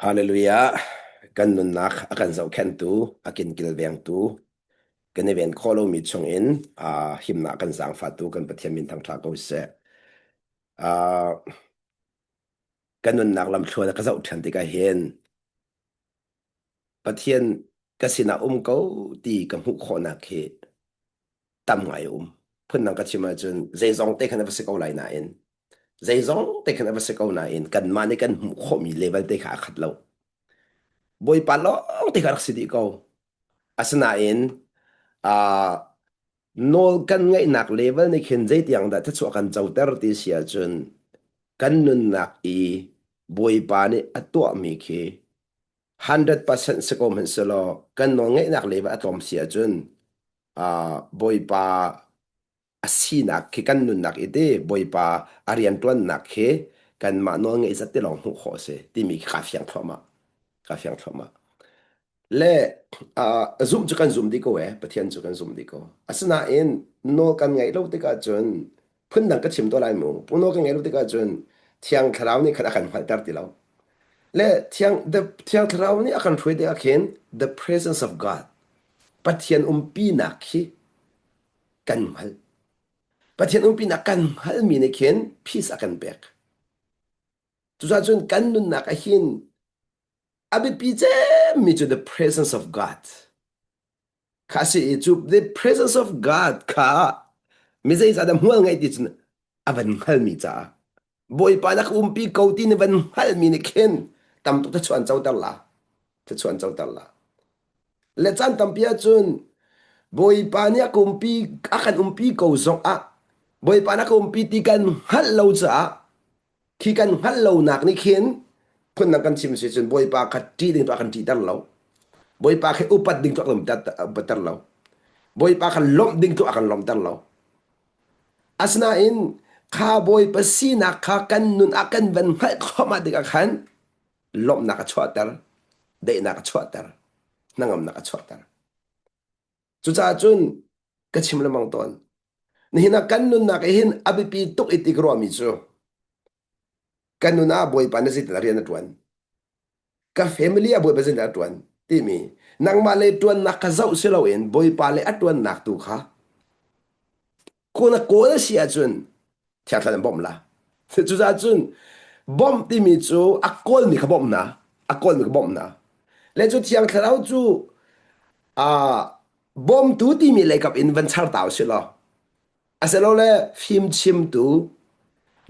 Hallelujah. Kan nunnak a kan zohkhenhtu, a kin kilvengtu, kan i ven khawh lomi chungin uh, himnak kan zaangfahtu kan Pathian min thangṭha ko seh. Uh, kan nunnak lamthluan a ka zoh ṭhan tikah hin Pathian ka sinah um ko ti ka hmuh khawhnak hi tam ngai a um. Phundang ka chim ahcun zeizong te khan a va si ko lai nain zeizong te khan a va si ko nain kanmah nih kan hmuh khawhmi level te kha a khat lo. Bawipa lawng te kha rak si dih ko. Asinain uh, nawl kan ngeihnak level nih khin zeitiang dah thluachuah kan coter ti si ahcun kan nunnak i Bawipa nih a tuahmi khi 100% si ko hmanh selaw kan nawl ngeihnak level a tlawm si ahcun uh, Bawipa a sinak khi kan nunnak i ti Bawipa a rianṭuannak khi kanmah nawl ngeih zat ti lawng hmuh khawh a si timi khi kaa fiang thluahmah. Kaa fiang thluahmah. Le uh, zumh cu kan zum dih ko eh Pathian cu kan zum dih ko. Asinain nawl kan ngeih lo tikah cun phundang ka chim to lai mu. Nawl kan ngeih lo tikah cun Thiang Thlarau nih khan a kan hngalhter ti lo. Le Thiang the Thiang Thlarau nih a kan hruai tikah khin the presence of God Pathian umpinak khi kan hngalh. Pathian umpinak kan hngalhmi nih khin peace a kan pek. Cucaah cun kan nunnak ah hin a biapi cemmi cu the presence of God kha si i cu the presence of God kha mi zeicah dah hmual ngeih ti cun a van hngalmi caah Bawipa na ka umpi ko ti na van hngalmi nih khin tam tuk thluachuah an coter la thluachuah an coter la le caan tampi ahcun Bawipa nih a ka umpi a kan umpi ko zong ah Bawipa na ka umpi ti kan hngalh lo caah khi kan hngalh lonak nih khin phundang kan chim si cun Bawipa kha ṭih ding tu a kan ṭihter lo Bawipa khi upat ding tu a kan upatter lo Bawipa kha lawmh ding tu a kan lawmhter lo asinain kha Bawipa sinak kha kan nun ah kan van hngalh thluahmah tikah khan lawmhnak a chuahter daihnak a chuahter hnangamnak a chuahter cucaah cun ka chim lengmang tawn Nihin ah kan nunnak i hin a biapi tuk i ti ka ruahmi cu kan nun ah Bawipa na zeitin rian a ṭuan ka family ah Bawipa zeitin a ṭuan timi nangmah le ṭuannak kha zoh si loin Bawipa le a ṭuannak tu kha kawl a kawl a si ahcun Thiang Thlarau an bawmh la. Cucaah cun bawmh timi cu a kawlmi kha bawmh na, a kawlmi kha bawmh na. Le cu Thiang Thlarau cu aa bawmtu timi leikap in van char ta usih law asilole fimchimtu,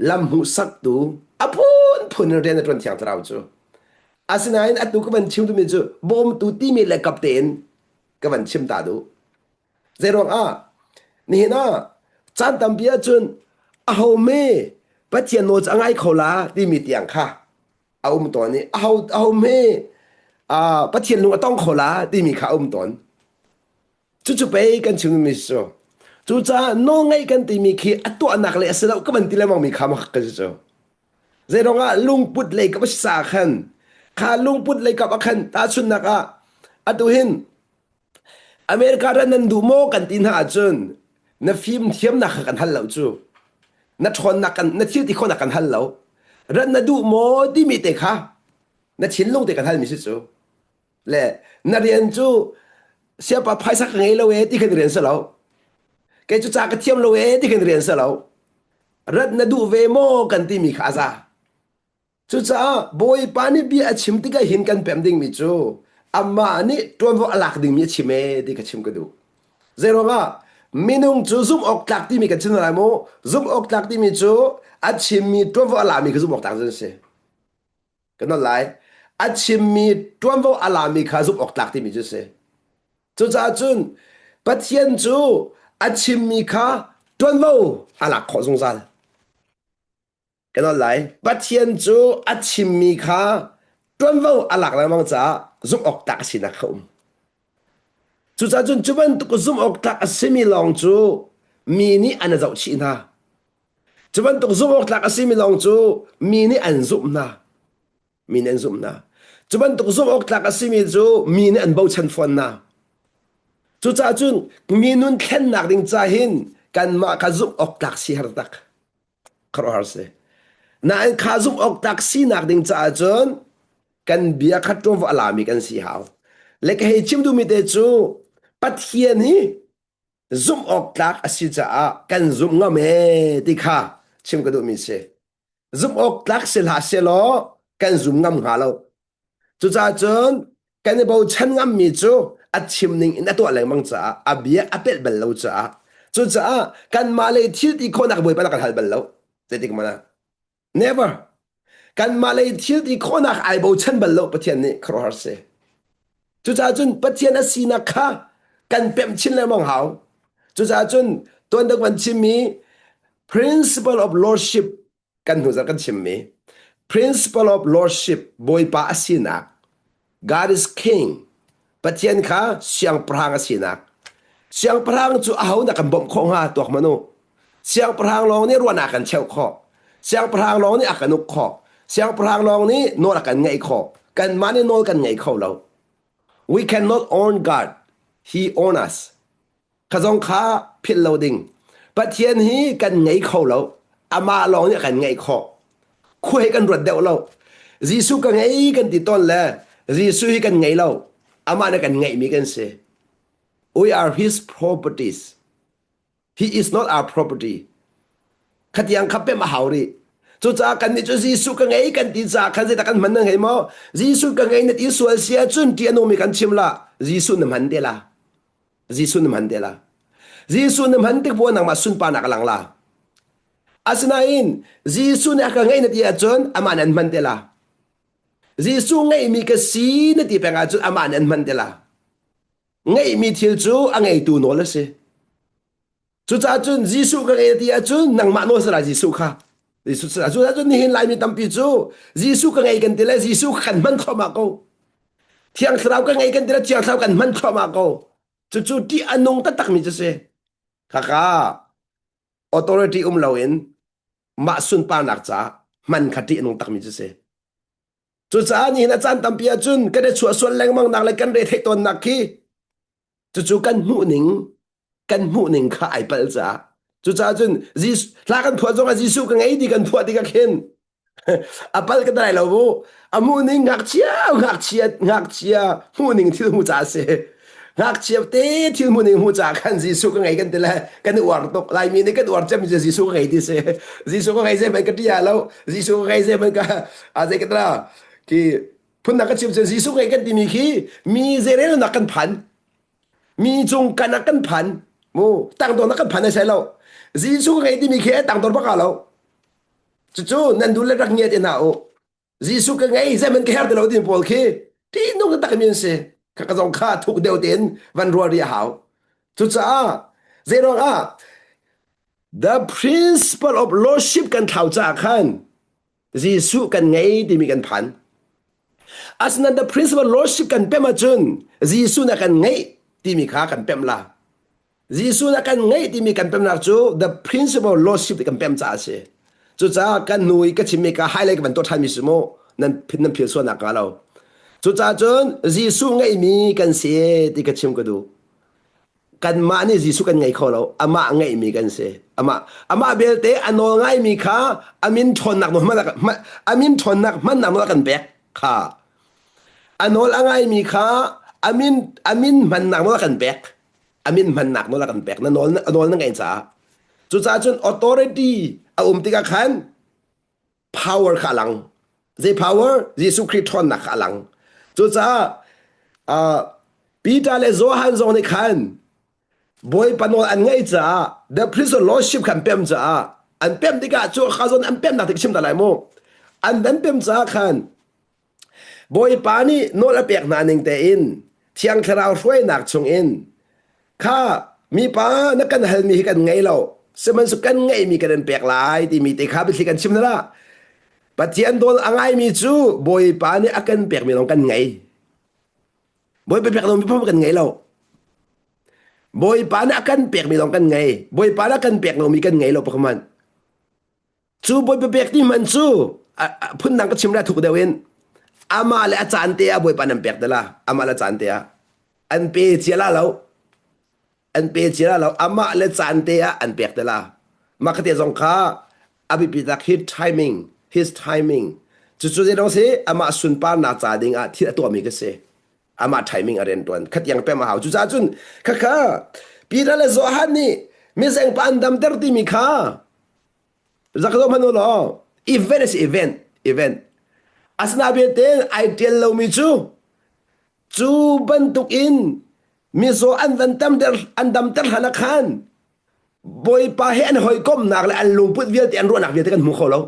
lam hmuhsaktu, a phunphun in rian a ṭuan Thiang Thlarau cu. Asinain atu ka van chim timi cu bawmtu timi leikap tein ka van chim ta duh. Zeiruang ah nihin ah caan tampi ahcun ahome Pathian nawl cu a ngai kho la timi tiang kha a um tawn i aho ahome uh, Pathian lung a tong kho la timi kha a um tawn. Cucu pei kan chimmi cu. Cucaah nawlngaih kan timi khi a tuahnak le a si lo ka van ti lengmang mi kha mak ka si cu. Zeiruang ah lungput lei kap a si caah khan kha lungput lei kap ah khan tahchunhnak ah atu hin America ram nan duh maw kan ti hna ahcun na fimthiamnak kha kan hal lo cu. Na ṭhawnnak kan na thil ti khawhnak kan hal lo. Rat na duh maw timi te kha na thinlung te kan halmi si cu. Le na rian cu siapa phaisa ka ngei lo ee ti khan rian si lo. Kei cu ca ka thiam lo ee ti khan rian si lo. Rat na duh ve maw kan timi kha a za. Cucaah Bawipa nih bia a chim tikah hin kan pem dingmi cu amah nih ṭuanvo a lak dingmi a chim ee ti ka chim ka duh. Zeiruangah minung cu zumh awk tlak timi kan chim lai mu. Zumh awk tlak timi cu a chimmi ṭuanvo a lami kha zumh awk tlak cu an si. Kan nawl lai. A chimmi ṭuanvo a lami kha zumh awk tlak timi cu si. Cucaah cun Pathian cu a chimmi kha ṭuanvo a lak khawh zungzal. Kan nawl lai. Pathian cu a chimmi kha ṭuanvo a lak lengmang caah zumh awk tlak a sinak kha um. Cucaah cun cu bantuk zumh awk tlak a simi lawng cu mi nih an zoh chih hna. Cu bantuk zumh awk tlak a simi lawng cu mi nih an zumh hna. Mi nih an zumh hna. Cu bantuk zumh awk tlak a simi cu mi nih an bochan fawn hna. Cucaah cun mi nun thlennak ding ca hin kanmah kha zumh awk tlak si har tak. Khuaruahhar si. Nain kha zumh awk tlak sinak ding caah cun. Kan bia kha ṭuanvo a lami kan si hau. Le ka hei chim duhmi te cu Pathian hi zumh awk tlak a si caah kan zumh ngam ee ti kha chim ka duhmi si. Zumh awk tlak si hlah sehlaw kan zum ngam hnga lo. Cucaah cun kan i bochan ngammi cu a chim ning in a tuah lengmang caah a bia a pelh bal lo caah cucaah kanmah lei thil ti khawhnak Bawipa na kan hal bal lo. Zeitik hmanh ah. Never. Kanmah lei thil ti khawhnak ai bochan bal lo Pathian nih khuaruahhar si. Cucaah cun Pathian a sinak kha kan pemh chin lengmang hau. Cucaah cun tuan deuh kan chimmi principle of lordship kan hnu zarh kan chimmi principle of lordship Bawipa a sinak God is king Pathian kha siangpahrang a sinak siangpahrang cu aho dah kan bawmh khawh hnga tuak hmanh u siangpahrang lawng nih ruahnak kan cheuh khawh siangpahrang lawng nih a kan uk khawh siangpahrang lawng nih nawl a kan ngeih khawh kanmah nih nawl kan ngei kho lo we cannot own God he own us Kha zong kha philh lo ding. Pathian hi kan ngei kho lo. Amah lawng nih a kan ngeih khawh. Khua hi kan ruat deuh lo. Jesuh ka ngei kan ti tawn le Jesuh hi kan ngei lo. Amah nih kan ngeihmi kan si. We are his properties. He is not our property. Khatiang kha pem a hau rih. Cucaah kannih cu Jesuh ka ngei kan ti caah khan zeidah kan hman nan hei maw? Jesuh ka ngei na ti sual si ahcun ṭih a nungmi kan chim la. Jesuh na hman te la. Jesuh na hman te la. Jesuh na hman tik buah nangmah sunparnak a lang la. Asinain Jesuh nih a ka ngeih na ti ahcun amah nih an hman te la. Jesuh ngeihmi ka si na ti peng ahcun amah nih an hman te la. Ngeihmi thil cu a ngeitu nawl a si. Cucaah cun Jesuh ka ngei na ti ahcun nangmah nawl si lai Jesuh kha. Jesuh si lai. Cucaah cun nihin Laimi tampi cu Jesuh ka ngei kan ti le Jesuh kan hman thluahmah ko. Thiang Thlarau ka ngei kan ti le Thiang Thlarau kan hman thluahmah ko. Cucu ṭih a nung taktakmi cu si. Khaka authority um loin mah sunparnak caah hman kha ṭih a nung takmi cu si. Cucaah nihin a caan tampi ahcun kan i chuahsual lengmang nak le kan re theih tawnnak khi cucu kan hmuhning kan hmuhning kha ai palh caah cucaah cun Jesuh hla kan phuah zongah Jesuh ka ngei ti kan phuah tikah khin a palh ka dai lo mu a hmuhning ngakchia ngakchia ngakchia hmuhning thil hmu ca si ngakchia te thil hmuhning hmu ca khan Jesuh ka ngei kan ti le kan i uar tuk Laimi nih kan uar cem cu Jesuh ka ngei ti si Jesuh ka ngei zei hmanh ka tia lo Jesuh ka ngei zei hmanh ka a zei ka tala khi phunnak ka chim cun Jesuh ngei kan timi khi mi zeirelnak kan phan mi cung kan ah kan phan mu tangdor kan phan ai sai lo Jesuh ngei timi khi tangdor bak lo Cucu nan duh le rak ngia te hna u. Jesuh ka ngei zeihmanh ka herh ti lo timi pawl khi ṭihnung takmi an si. Ka ka zong kha thuk deuh tein van ruah rih a hau. Cucaah zeiruang ah the principle of lordship kan thlau caah khan Jesuh kan ngei timi kan phan. Asinain the principle lordship kan pem ahcun Jesuh na kan ngeih timi kha kan pemh la. Jesuh na kan ngeih timi kan pemnak cu the principle lordship kan pem caah a si. Cucaah kan hnu i ka chimmi ka highlight ka van tuah ṭhanmi si mu nan nan phil sualnak hnga lo. Cucaah cun Jesuh ngeihmi kan si ti ka chim ka duh. Kanmah nih Jesuh kan ngei kho lo, amah ngeihmi kan si. Amah amah belte a nawl ngaimi kha a min ṭhawnnak nawl a min ṭhawnnak hmannak nawl a kan pek kha. A nawl a ngaimi kha a min a min hmannak nawl a kan pek. A min hmannak nawl a kan pek na nawl a nawl na ngeih caah cucaah cun authority a um tikah khan power kha a lang zei power Jesuh Khrih ṭhawnnak kha a lang cucaah uh, Peter le Johan zong nih khan Bawipa nawl an ngaih caah the prison lordship khan pem caah an pem tikah cu kha zawn an pemnak tik chim ta lai mu an an pem caah khan Bawipa nih nawl a pek hna ning tein Thiang Thlarau hruainak chungin kha mipa na kan halmi hi kan ngei lo sihmanhsehlaw kan ngeihmi kan in pek lai timi te kha biathli kan chim hna Pathian nawl a ngaimi cu Bawipa nih a kan pekmi lawng kan ngei. Bawipa pek lomi phung kan ngei lo. Bawipa nih a kan pekmi lawng kan ngei. Bawipa nih a kan pek lomi kan ngei lo pakhat Cu Bawipa pek ti hmanh cu phundang ka chim la thuk deuh in amah le a caan te ah Bawipa nan pek te la amah le caan te ah an pe cia la lo an pe cia la lo amah le caan te ah an pek te la mah kha te zong kha a biapi tak hi timing his timing. Cucu zeidong si amah sunparnak ca ding ah thil a tuahmi ka si. Amah timing a rian ṭuan. Khatiang pem a hau. Cucaah cun khakha Peter le Johan nih mizengpa an damter timi kha zak zo hmanh u law event a si event event. Asinain ai ṭial lomi cu cu bantuk in mizaw an van tamter an damter hlan ah khan Bawipa he an hawikomhnak le an lungput vialte an ruahnak vialte kan hmu kho lo.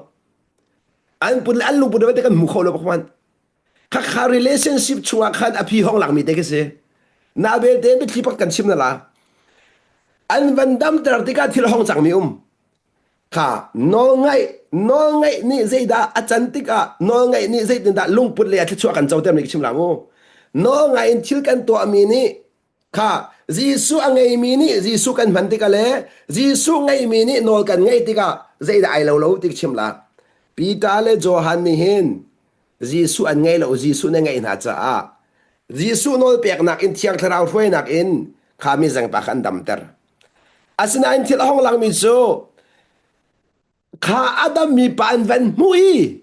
An put le an lungput vialte kan hmu kho lo pakman. Khakha relationship chungah khan a phi hong lakmi te khi si. Na belte mitthli pak kan chim na la. An van damter tikah thil hong cangmi um. Kha nawlngaih nawlngaih nih zeidah a can tikah nawlngaih nih zeitindah lungput le a thluachuah kan coter mi ka chim la mu. Nawlngai in thil kan tuahmi nih Kha Jesuh a ngeimi nih Jesuh kan hman tikah le Jesuh ngeimi nih nawl kan ngeih tikah zeidah ai lo lo ti chim la. Peter le Johan nih hin Jesuh an ngei lo Jesuh na ngeih hna caah Jesuh nawl peknak in Thiang Thlarau hruainak in kha mi zengpa kha an damter. Asinain thil a hong langmi cu kha a dammi pa an van hmuh i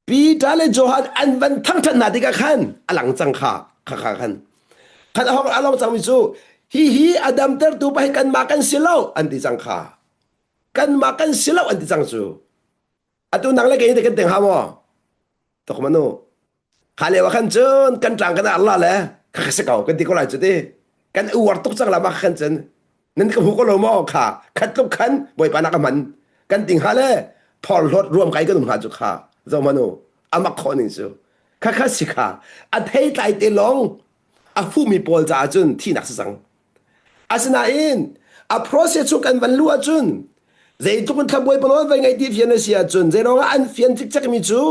Peter le Johan an van thangṭhat hna tikah khan a lang cang kha kha kha khan khan a hong a long cangmi cu hi hi a damtertu pa hi kanmah kan si lo an ti cang kha kanmah kan si lo an ti cang cu atu nang le kei te kan teng ha maw tok manu kha leo ah khan cun kan tlang kan ar la le kha kha si ko kan ti ko lai cu ti kan uar tuk cang la ma khan cun nan ka hmu ko lo maw kha khat tluk khan bawipa nak a hman kan ting ha le phorhlawt ruam kai kan um hnga cu kha zo manu amak khawh ning cu kha kha si kha a thei tlai te lawng a fumi pawl caah cun thihnak si cang asinain a process cu kan van lu ahcun zeitluk in thlabuai panawn vai ngai ti fian a si ahcun zeiruang ah an fian cikcek mi cu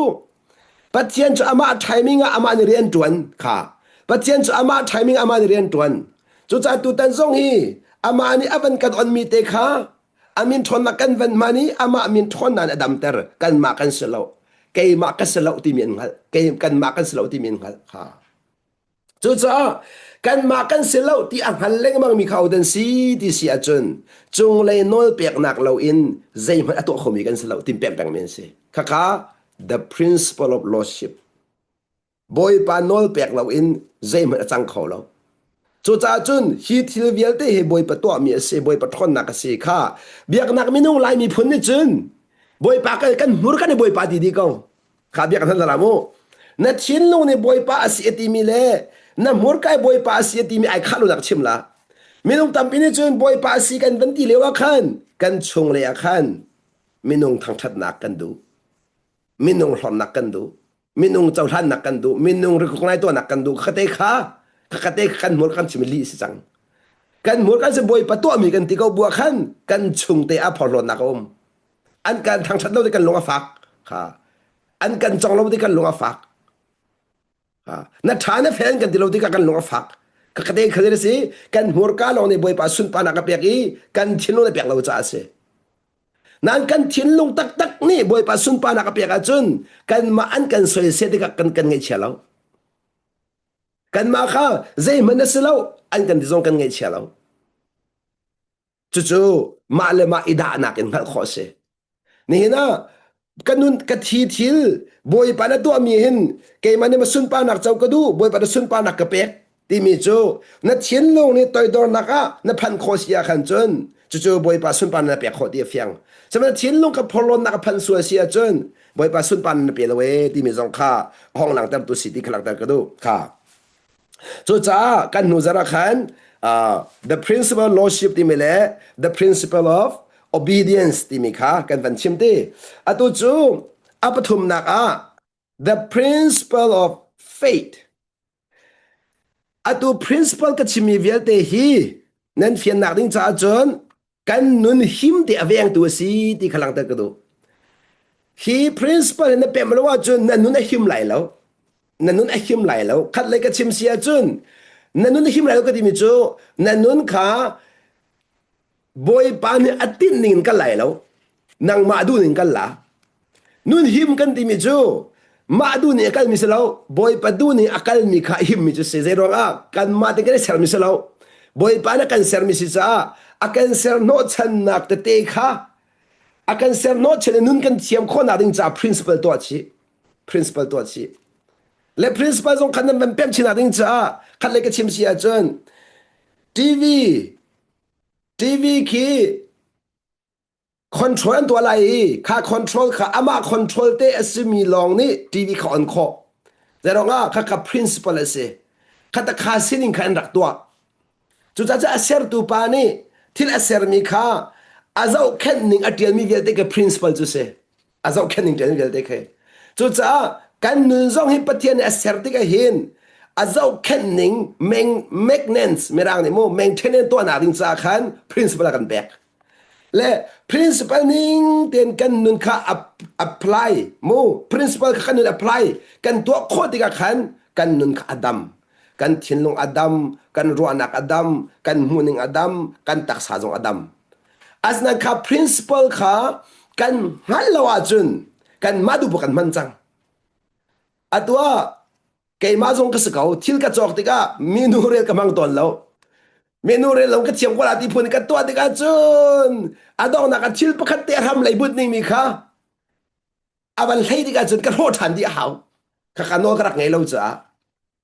Pathian cu amah timing ah amah nih rian ṭuan kha Pathian cu amah timing amah nih rian ṭuan cucaah tutan zong hi amah nih a van kan onmi te kha a min ṭhawnnak kan van hman i amah min ṭhawnnak nih a damter kanmah kan si lo keimah ka si lo timi an hngalh kei kanmah kan si lo timi an hngalh kha Cucaah kanmah kan si lo ti a hngal lengmang mi kha dan si ti si ahcun cunglei nawl peknak loin zeihmanh a tuah khomi kan si lo tin pek pengmi an si. Khakha the principle of lordship. Bawipa nawl pek loin zeihmanh a cang kho lo. Cucaah cun hi thil vialte hi Bawipa tuahmi a si, Bawipa ṭhawnnak a si kha biaknak minung Lai miphun nih cun Bawipa kan kan hmur kan i Bawipa ti dih ko. Kha biak hna la mu. Na thinlung nih Bawipa a si a timi le na hmurka i Bawipa a si a timi ai khah lonak chim la. Minung tampi nih cun Bawipa a si kan van ti lio ah khan kan chung lei ah khan minung thangṭhatnak kan duh. Minung hlornak kan duh. Minung cohlannak kan duh. Minung recognize tuahnak kan duh. Khate kha khate kan hmur kan chim li si cang. Kan hmur kan si Bawipa tuahmi kan ti ko bua khan kan chung te ah phorhlawtnak a um. An kan thangṭhat lo ti kan lung a fak. Kha. An kan cong lo ti kan lung a fak. Ha. Na ṭha na fel kan ti lo tikah kan lung a fak. Ka kate khal a si kan hmurka lawng nih Bawipa sunparnak a pek i kan thinlung a pek lo caah a si. Nan kan thinlung taktak nih Bawipa sunparnak a pek ahcun kanmah an kan soisel tikah kan kan ngaihchia lo. Kanmah kha zeihmanh a si lo an kan ti zong kan ngaihchia lo. Cucu mah le mah i dahnak in hngalh khawh a si. Nihin ah ka nun ka thi thil Bawipa na tuahmi hin keimah nih ma sunparnak co ka duh Bawipa na sunparnak ka pek timi cu na thinlung nih toidornak ah na phanh khawh si ah khan cun cucu Bawipa sunparnak na pek khawh ti a fiang. Sihmanhsehlaw thinlung ka phorhlawnnak a phanh sual si ahcun Bawipa sunparnak na pe lo ee timi zong kha a hong langhtertu si ti kha langhter ka duh kha. Cucaah kan hnu zarh ah khan uh, the principle of lordship timi le the principle of obedience timi kha kan van chim ti. Atu cu a pathumnak ah the principle of faith. Atu principle ka chimmi vialte hi nan fiannak ding caah cun kan nun him te a vengtu a si ti kha langhter ka duh. Hi principle hi na pem lo ahcun na nun a him lai lo. Na nun a him lai lo. Khat lei ka chim si ahcun na nun a him lai lo ka timi cu na nun kha Bawipa nih a tinh ning in kal lai lo. Nangmah duh ning kal la. Nun him kan timi cu mah duh ning a kalmi si lo. Bawipa duh ning a kalmi kha a himmi cu si. Zei ruangah kanmah te kan i sermi si lo. Bawipa nih a kan sermi si caah a kan ser hnawhchannak tete kha a kan ser hnawhchan i nun kan thiam khawhnak ding caah principle tuah chih. Principal tuah chih. Le principal zong khan nan van pemh chin ding caah khat le ka chim si ahcun TV TV khi control an tuah lai i kha control kha amah control te a simi lawng nih TV kha on khawh. Zeirong ah kha kha principal a si. Kha ta kha sining kha an rak tuah. Cucaah a sertu pa nih thil a sermi kha a zohkhenh ning a ṭialmi vialte kha principal cu si. A zohkhenh ning ṭialmi vialte khi. Cucaah kan nun zong hi Pathian nih a ser tikah hin a zohkhenh ning maintenance mirang nih mu maintenance tuahnak ding caah khan principle a kan pek. Le principle ning tein kan nun kha apply mu principle kha kan nun apply kan tuah khawh tikah khan kan nun kha a dam. Kan thinlung a dam, kan ruahnak a dam, kan hmuhning a dam, kan taksa zong a dam. Asinain kha principle kha kan hngalh lo ahcun kanmah duh kan hman cang. Atu ah keimah zong ka si ko, thil ka cawk tikah minu rel ka hmang tawn lo. Minu rel lo ka thiam ko la ti phun ka tuah tikah cun a donghnak ah thil pakhat te a hram lei but ning mi kha a van hlei tikah cun ka hrawh ṭhan dih a hau. Khakha nawl ka rak ngei lo caah.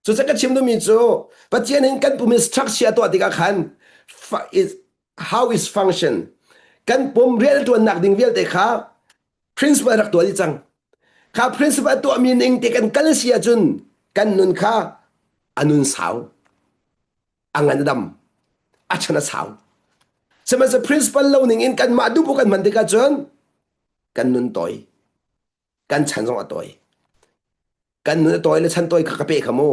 Cucaah ka chim duhmi cu Pathian in kan pum in structure a tuah tikah khan how is function kan pum rianṭuannak ding vialte kha principle rak tuah dih cang. Kha principle a tuahmi ning te kan kal si ahcun kan nun kha a nun sau, a ngan a dam, a chan a sau. Sihmanhsehlaw principle lo ning in kanmah duh kan hman tikah cun kan nun tawi kan chan zong a tawi kan nun a tawi le chan tawi kha ka pe kha mu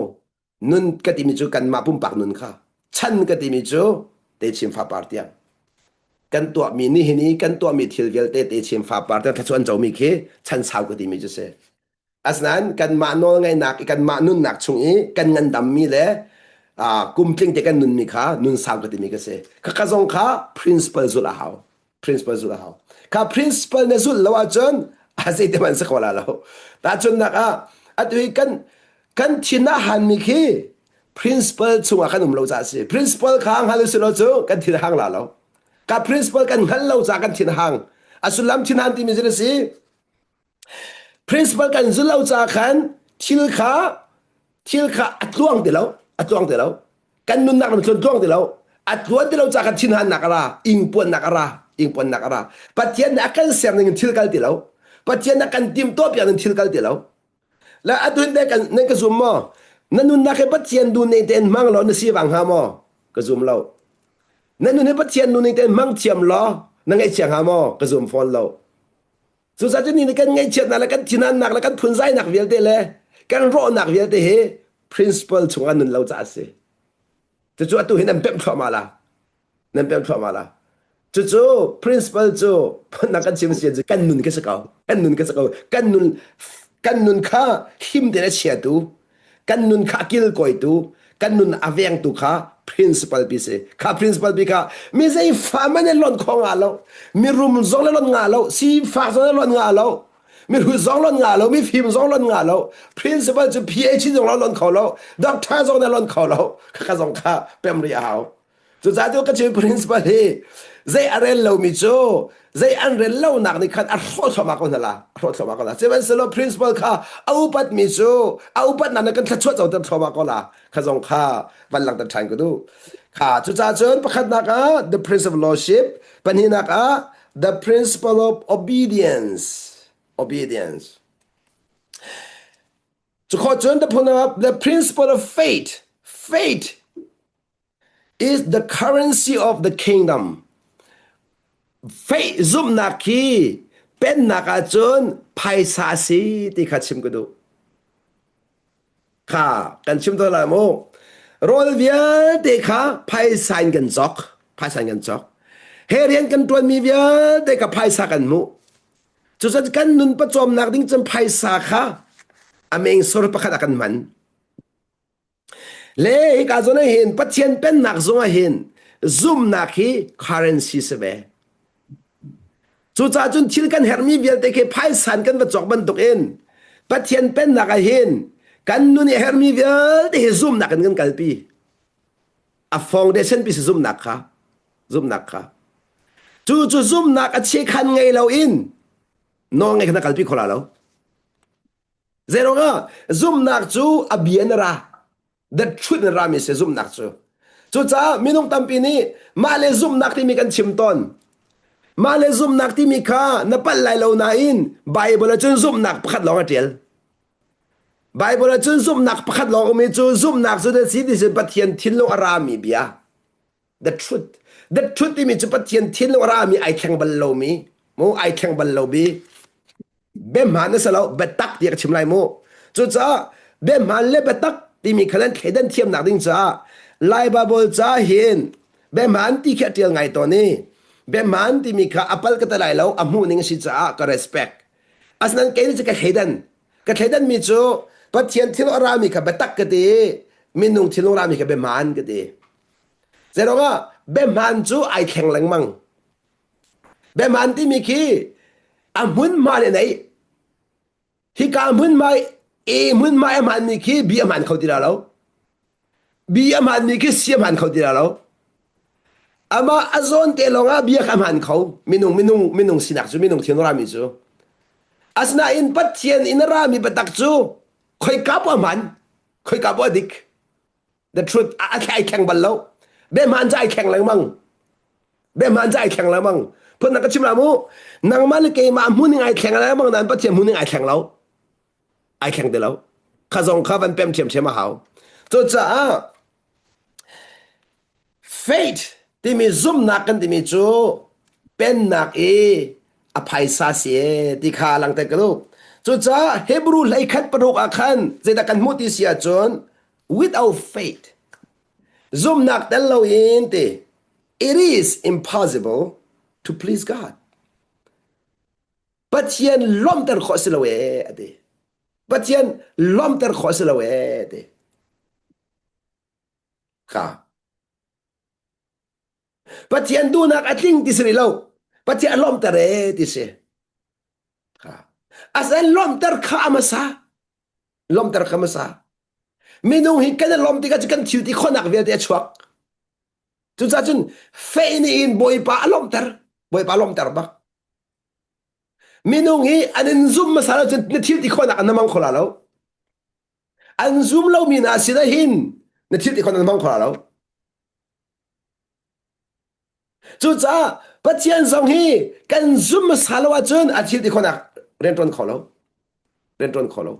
nun ka timi cu kanmah pumpak nun kha chan ka timi cu techim fapar tiang kan tuahmi nihin i kan tuahmi thil vialte techim fapar tiang thluachuah an comi khi chan sau ka timi cu si Asinain kanmah nawlngaihnak i kanmah nunnak chung i kan ngandammi le kum tling te kan nunmi kha nun sau ka timi ka si. Khakha zong kha principle zulh a hau. Principle zulh a hau. Kha principle na zulh lo ahcun a zeite hmanh si kho la lo. Tahchunhnak ah atu hi kan kan thin a hanmi khi principle chungah kan um lo caah a si. Principle kha hngal usih law cu kan thin a hang la lo. Ka principle kan hngal lo caah kan thin a hang. A sullam thin han timi cu a si. Principle kan zulh lo caah khan thil kha thil kha a tluang ti lo, a tluang ti lo. Kan nunnak lam tluan tluang ti lo. A tluan ti lo caah khan thinhannak a ra, ingpuannak a ra, ingpuannak a ra. Pathian nih a kan ser ning in thil kal ti lo. Pathian nih a kan timhtuah piak ning thil kal ti lo. Le atu hin kan nan ka zum maw? Na nunnak hi Pathian duh ning tein hmang law na si vang hnga maw? Ka zum lo. Na nun hi Pathian duh ning tein hmang thiam law na ngaihchia hnga maw? Ka zum fawn lo. Cucaah cun ni kan ngaihchiatnak le kan thinannak le kan phunzainak vialte le kan rawhnak vialte hi principle chungah nun lo caah a si. Cucu atu hi nan pemh thluahmah la. Nan pemh thluahmah la. Cucu principle cu phunnak kan chim si cu kan nun ka si ko. Kan nun ka si ko. Kan nun kan nun kha him tein a chiatu kan nun kha a kilkawitu kan nun a vengtu kha principal pi si kha principal pi kha mi zei fa man in lon kho nga lo mi rum zong le lon nga lo sifak zong le lon nga lo mi hrut zong lon nga lo mi fim zong lon nga lo principal cu PhD zong lon kho lo doctor zong le lon kho lo kha kha zong kha pem ri a hau Cucaah cu ka chim principal hi zei a rel lomi cu zei an rel lonak nih khan a hrawh thluahmah ko hna la a hrawh thluahmah ko la sihmanhsehlaw principal kha a upatmi cu a upatnak nih kan thluachuah coter thluahmah ko la kha zong kha van langhter ṭhan ka duh kha cucaah cun pakhatnak ah the principle of lordship pahnihnak ah the principle of obedience obedience Cukhawh cun the, the principle of faith faith is the currency of the kingdom. Faith zumhnak hi pennak ahcun phaisa a si ti kha chim ka duh. Kha kan chim tawn lai mu. Rawl vialte kha phaisa in kan cawk. Phaisa in kan cawk. He rian kan ṭuanmi vialte kha phaisa kan hmuh. Cucun kan nun pawcawmnak ding cun phaisa kha a mengsor pakhat ah kan hman. Le hika zawn ah hin Pathian pennak zong ah hin zumhnak hi currency si ve. Cucaah cun thil kan herhmi vialte khi phaisa in kan va cawk bantukin Pathian pennak ah hin kan nun i herhmi vialte hi zumhnak in kan kalpi. A foundation pi si zumhnak kha. Zumhnak kha. Cu cu zumhnak a chiakhan ngei loin nawl ngei kha na kalpi kho la lo. Zeiruangah zumhnak cu a bia in a ra. The truth in rami si zumhnak cu. Cucaah minung tampi nih mah le zumhnak timi kan chim tawn. Mah le zumhnak timi kha na palh lai lo nain Bible ah cun zumhnak pakhat lawng a ṭial. Bible ah cun zumhnak pakhat lawng um i cu zumhnak cu na si ti cun Pathian thinlung a rami bia. The truth. The truth timi cu Pathian thinlung a rami ai thleng bal lomi, mu ai thleng bal lo bi. Biahmaan a si lo, biatak tiah ka chim lai mu. Cucaah biahmaan le biatak timi kha nan thleidan thiamnak ding caah Lai Baibal ca hin biahmaan ti khi a ṭial ngai tawn i biahmaan timi kha a pal ka ti lai lo, a hmuh ning a si caah ka respect. Asinain kei nih cu ka thleidan. Ka thleidanmi cu Pathian thinlung a rami kha biatak ka ti i minung thinlung rami kha biahmaan ka ti. Zeiruangah biahmaan cu ai thleng lengmang. Biahmaan timi khi a hmunhma nih a neih. Hika hmunhma i hmunhma i a hmaanmi khi bi a hmaan kho ti la lo. Bi a hmaanmi khi si a hmaan kho ti la lo. Amah a zawn te lawngah bia kha a hmaan kho. Minung minung minung sinak cu minung thil rami cu. Asinain Pathian in a rami biatak cu khoika poah a hmaan, khoika poah a dik. The truth a ai thleng bal lo. Biahmaan cu ai thleng lengmang. Biahmaan cu ai thleng lengmang. Phun na ka chim la mu. Nangmah le keimah hmuning ai thleng lengmang nain Pathian hmuning ai thleng lo. Ai thleng ti lo. Kha zong kha van pem ṭhiamṭhiam a hau. Cucaah faith timi zumhnak kan timi cu pennak i a phaisa si e ti kha langter ka duh. Cucaah Hebrew 11 paruk ah khan zeidah kan hmuh ti si ahcun without faith zumhnak tel loin ti it is impossible to please God Pathian lawmhter khawh si lo ee ati Pathian lawmhter khawh si lo ee ti kha Pathian duhnak a tling ti si rih lo Pathian a lawmhter ee ti si kha asan lawmhter kha amasa lawmhter kha hmasa minung hi kan i lawm tikah cu kan thil ti khawhnak vialte a chuak cucaah cun fei nih hin bawipa a lawmhter bawipa a lawmhter bak minung hi an in zum hmasa lo cun na thil ti khawhnak an na mang kho la lo an zum lomi hna sinah hin na thil ti khawhnak na hmang kho la lo Cucaah Pathian zong hi kan zum hmasa lo ahcun a thil ti khawhnak rianṭuan kho lo. Rianṭuan kho lo.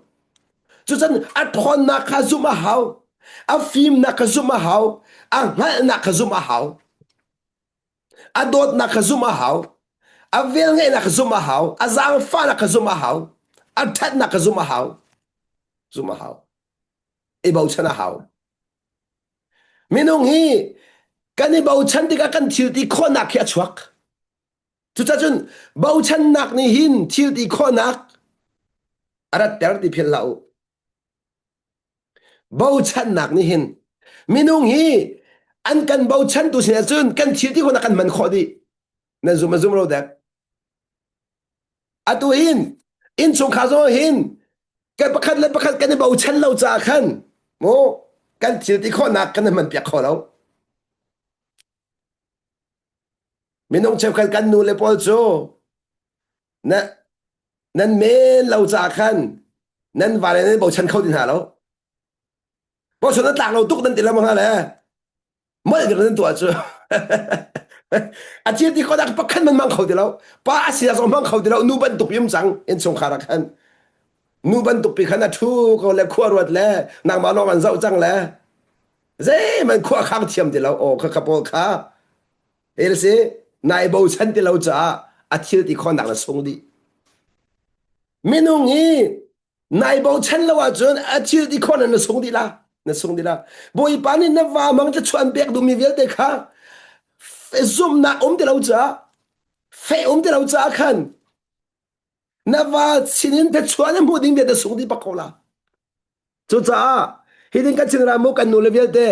Cucun a ṭhawnnak kha zumh a hau. A fimnak kha zumh a hau. A hngalhnak kha zumh a hau. A dawtnak kha zumh a hau. A velngeihnak kha zumh a hau. A zaangfahnak kha zumh a hau. A ṭhatnak kha zumh a hau. Zumh a hau. I bochan a hau. Minung hi kan i bochan tikah kan thil ti khawhnak hi a chuak. Cucaah cun bochannak nih hin thil ti khawhnak a ratter ti philh hlah u. Bochannak nih hin minung hi an kan bochantu sinah cun kan thil ti khawhnak kan hman khawh dih. Nan zum a zum lo dek. Atu hin innchungkhar zong hin kan pakhat le pakhat kan i bochan lo caah khan mu kan thil ti khawhnak kan i hman piak kho lo. Minung cheukhat kan nu le pawl cu na nan men lo caah khan nan vale nan bochan kho ti hna lo. Bochan a tlak lo tuk nan ti lengmang hna le molh ding nan tuah cu a thil ti khawh pakhat man mang kho ti lo pa a si zong mang kho ti lo nu bantuk yum cang innchungkhar ah khan nu bantuk pi khan a thu ko le khua ruat le nangmah lawng an zoh cang le zeiman khua khang thiam ti lo aw kha kha pawl kha el si nai bochan ti lo caah a thil ti khawnak na sung dih minung hi Nai bochan lo ahcun a thil ti khawh na sung dih la na sung dih la Bawipa nih na va mang te chuan pek duhmi vialte kha zumhnak um ti lo caah feh um ti lo caah khan na va sinin te chuan na hmuh ding vialte sung dih bak ko la Cucaah hitin kan chin ram mu kan nu le vialte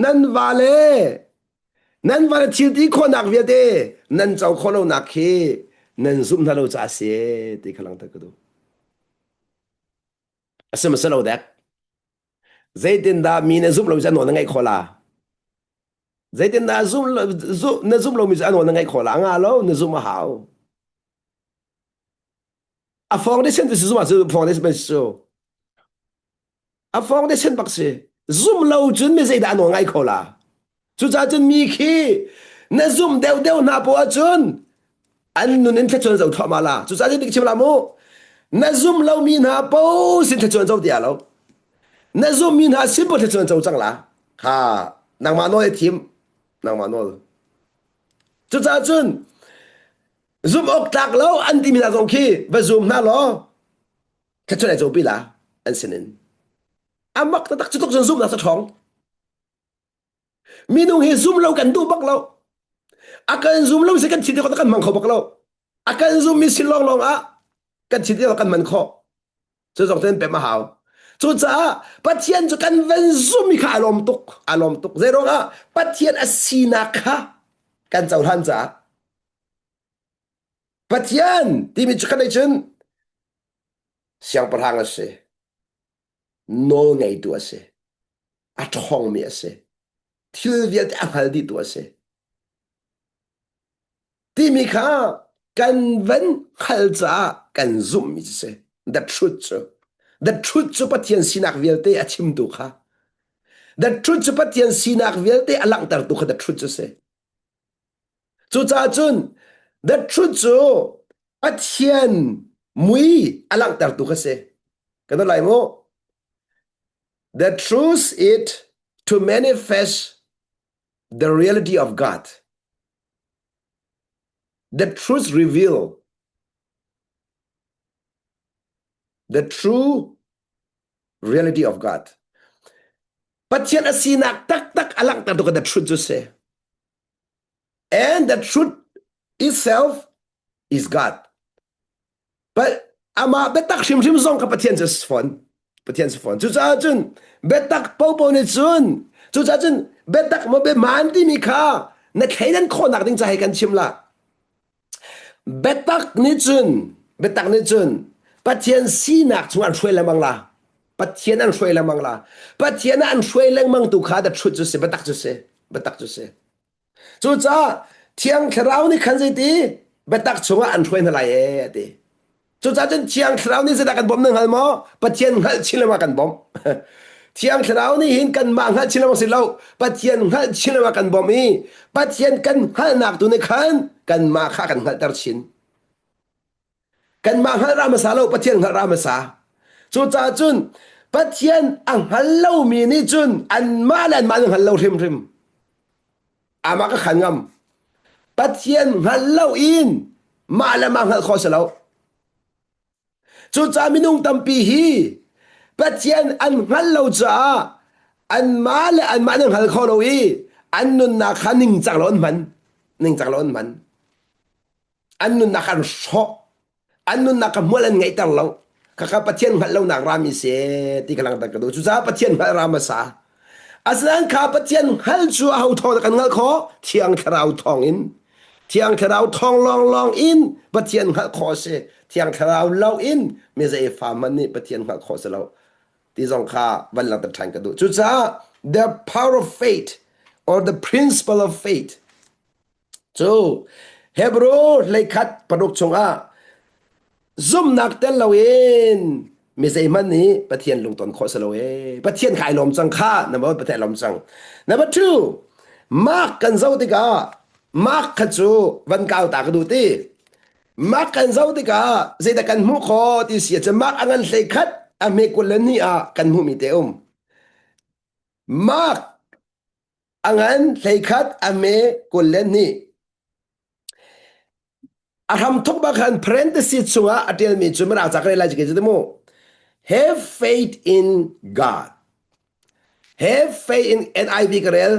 nan va le nan va le thil ti khawhnak vialte nan co khawh lonak khi nan zumh hna lo caah a si ti kha langhter ka duh. A si ma si lo dek. Zeitindah mi na zumh lo cu a nawl na ngaih khawh la? Zeitindah zum na zumh lomi cu a nawl na ngaih khawh la? A nga lo, na zumh a hau. A foundation tu si zumh ah cu foundation cu. A fong te sen bak si. Zum lo cun mi zeidah nawl ngai kho la? Cucaah cun mi khi na zum deuh deuh hna poah ahcun an nun in thluachuan zo thluahmah la. Cucaah cun dik chim la mu. Na zum lomi hna po sin thluachuan zo ti lo. Na zummi hna sin po thluachuan co cang la. Ha, nangmah nawl i thim. Nangmah nawl. Cucaah cun zum awk tlak lo an timi hna zong khi va zum hna law thluachuan ai copi la an sinin. Amak taktak cu tuk cun zumnak cu ṭhawng. Minung hi zum lo kan duh bak lo. A kan zum lo si kan thil ti kan hmang kho bak lo. A kan zum mi sin lawnglawng ah kan thil ti kan man khawh. Cu zong ten pem a hau. Cucaah Pathian cu kan van zum mi kha a lawm tuk. A lawm tuk. Zeiruang ah Pathian a sinak kha kan cohlan caah Pathian timi cu kan cun siangpahrang a si. Nawl ngeitu a si. A ṭhawngmi a si. Thil vialte a hngal dihtu a si. Timi kha kan van hngal caah kan zumhmi cu si. The truth cu. The truth cu Pathian sinak vialte a chimtu kha. The truth cu Pathian sinak vialte a langhtertu kha the truth cu si. Cucaah cun the truth cu Pathian mui a langhtertu kha si. Kan lai mu. The truth is to manifest the reality of God. The truth reveal the true reality of God. Pathian a sinak taktak a langhter tu the truth cu si. And the truth itself is God. But amah biatak hrimhrim zong kha Pathian cu si fawn. Pathian si fawn. Cucaah cun biatak popo nih cun cucaah cun biatak maw biahmaan timi kha na thleidan khawhnak ding ca he kan chim la. Biatak nih cun biatak nih cun Pathian sinak chung an hruai lengmang la. Pathian an hruai lengmang la. Pathian ah an hruai lengmang tu kha the truth cu si biatak cu si biatak cu si. Cucaah Thiang Thlarau nih khan zeiti biatak chungah an hruai hna lai ee a ti. Cucaah cun Thiang Thlarau nih zeidah kan bawmh na hngal maw? Pathian hngalh chin lengmang kan bawmh. Thiang Thlarau nih hin kanmah hngalh chin lengmang si lo, Pathian hngalh chin lengmang kan bawmh i Pathian kan hngalhnak tu nih khan kanmah kha kan hngalhter chin. Kanmah hngalh ra hmasa lo, Pathian hngalh ra hmasa. Cucaah cun Pathian a hngal lomi nih cun anmah le anmah an hngal lo hrimhrim. Amah ka khan ngam. Pathian hngal lo in mah le mah hngalh khawh si lo. Cucaah minung tampi hi Pathian an hngal lo caah anmah le anmah an hngal kho lo i an nunnak kha ningcang lo an hman. Ningcang lo an hman. An nunnak an hrawh. An nunnak kha hmual an ngeihter lo. Khakha Pathian hngalh lonak rami si ti ka langhter ka duh. Cucaah Pathian hngalh ram a sa. Asinain kha Pathian hngal cu aho thawng dah kan hngalh khawh? Thiang Thlarau thawng in. Thiang Thlarau thawng lawnglawng in Pathian hngalh khawh a si. Thiang Thlarau lo in mi zei fa hmanh nih Pathian hngalh khawh a si lo. Ti zong kha van langhter ṭhan ka duh. Cucaah the power of faith or the principle of faith Cu Hebrew hleikhat paruk chungah zumhnak tel loin mi zeihmanh nih Pathian lungton khawh si lo ee. Pathian kha ai lawm cang kha. Number one, Pathian ai lawm cang. Number two, Mark kan zoh tikah Mark kha cu van kau ta ka duh ti. Mark kan zoh tikah zeidah kan hmuh khawh ti si ahcun Mark a ngan hleikhat a hme 22 ah kan hmuhmi te um. Mark A ngan 11 a me 22. A hramthok bak khan parenthesis chungah a ṭialmi cu mirang ca ka rel lai cu mu. Have faith in God. Have faith in NIV ka rel.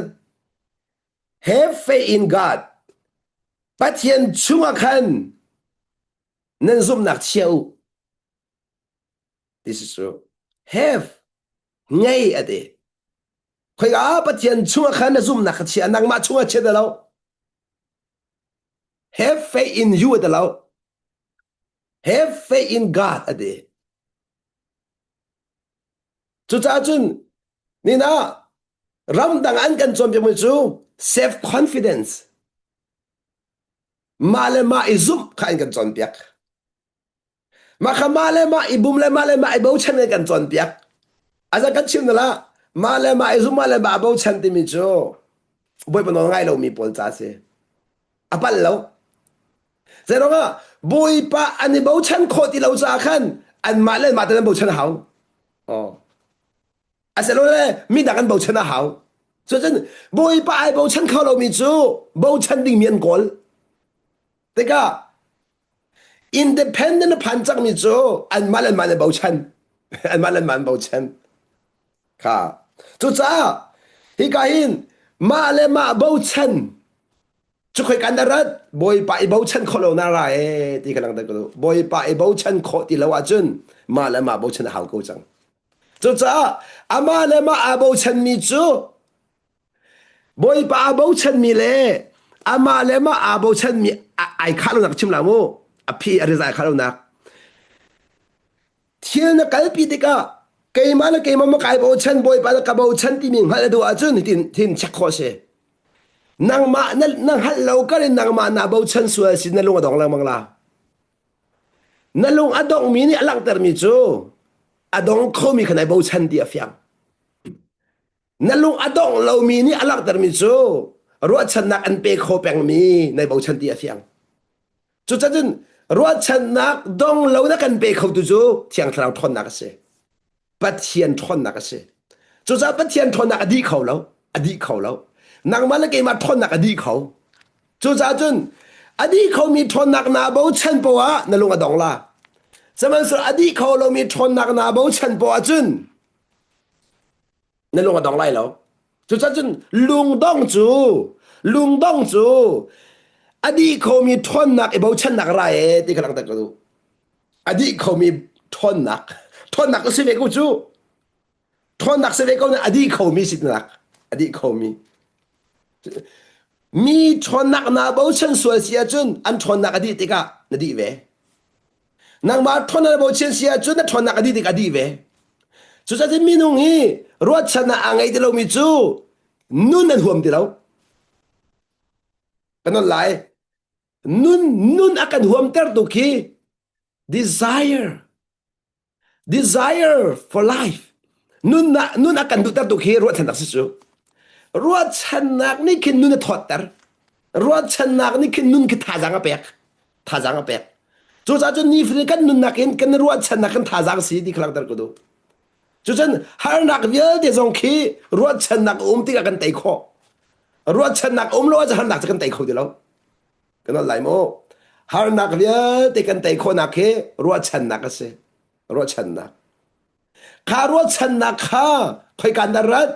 Have faith in God. Pathian chungah khan nan zumhnak chia u. This is true. Have ngei a ti. Khoika Pathian chungah khan na zumhnak kha chia nangmah chungah chia lo. Have faith in you a lo. Have faith in God a ti. Cucaah cun nina ramdang an kan cawnpiakmi cu self confidence mah le mah i zumh kha an kan cawnpiak. Mah kha mah le mah i bum le mah le mah i bochan in kan cawnpiak. Aza kan chim na la mah le mah i zum mah le mah bochan timi cu Bawipa nawl ngai lomi pawl ca si. A palh lo. Zeiruangah Bawipa an i bochan khawh ti lo caah khan anmah le mah te an bochan a hau. Oh. Asilole midang an bochan a hau. Cucun Bawipa ai bochan kho lomi cu bochan dingmi an kawl. Tikah independent a phan cangmi cu anmah le anmah an bochan. Anmah le anmah an bochan. Kha. Cucaah hika hin mah le mah bochan cu khoi kan rat Bawipa i bochan khawh lo na ra e ti ka langhter ko Bawipa i bochan khawh ti lo ahcun mah le mah bochan a hau ko cang. Cucaah amah le mah aa bochanmi cu Bawipa aa bochanmi le amah le mah aa bochanmi ai khah lonak chim la mu. A phi a rizai khah lonak. Thil na kalpi tikah keimah le keimah ma kai bochan Bawipa le ka bochan timi hngalh na duh ahcun hitin thin check khawh si. Nangmah na, na hngalh lo kar in nangmah naa bochan sual si na lung a dong lengmang la. Na lung a donghmi nih a langhtermi cu a dong khomi kha nai bochan ti a fiang. Na lung a dongh lomi nih a langhtermi cu ruahchannak an pe kho pengmi nai bochan ti a fiang. Cucacun ruahchannak dong lo na kan pe khotu cu Thiang Thlarau ṭhawnnak a si. Pathian ṭhawnnak a si. Cucaah Pathian ṭhawnnak a dih kho lo. A dih kho lo. Nangmah le keimah ṭhawnnak a dih kho. Cucaah cun a dih khomi ṭhawnnak naa bochan poah ah na lung a dong la. Sihmanhsehlaw a dih kho lomi ṭhawnnak naa bochan poah ahcun na lung a dong lai lo. Cucaah cun lungdong cu lungdong cu a dih khomi ṭhawnnak i bochannak ra e ti kha langhter ka duh. A dih khomi ṭhawnnak ṭhawnnak a si ve ko cu. Ṭhawnnak si ve ko na a dih khomi sinak a dih khomi. Mi ṭhawnnak naa bochan sual si ahcun an ṭhawnnak a dih tikah na dih ve. Nangmah ṭhawnnak na bochan si ahcun na ṭhawnnak a dih tikah a dih ve. Cucaah minung hi ruahchannak aa ngei ti lomi cu nun an huam ti lo. Kan on lai. Nun nun a kan huamtertu khi desire Desire for life. Nunnak nun a kan duhter tu khi ruahchannak si cu. Ruahchannak nih khin nun a thawtter. Ruahchannak nih khin nun khi thazaang a pek. Thazaang a pek. Cucaah cun nifatin kan nunnak in kan ruahchannak kan thazaang si ti kha langhter ka duh. Cucun harnak vialte zong khi ruahchannak a um tikah kan tei khawh. Ruahchannak a um lo ahcun harnak cu kan tei kho ti lo. Kan al lai mu. Harnak vialte kan tei khawhnak hi ruahchannak a si. Ruahchannak. Kha ruahchannak kha khoikan dah rat?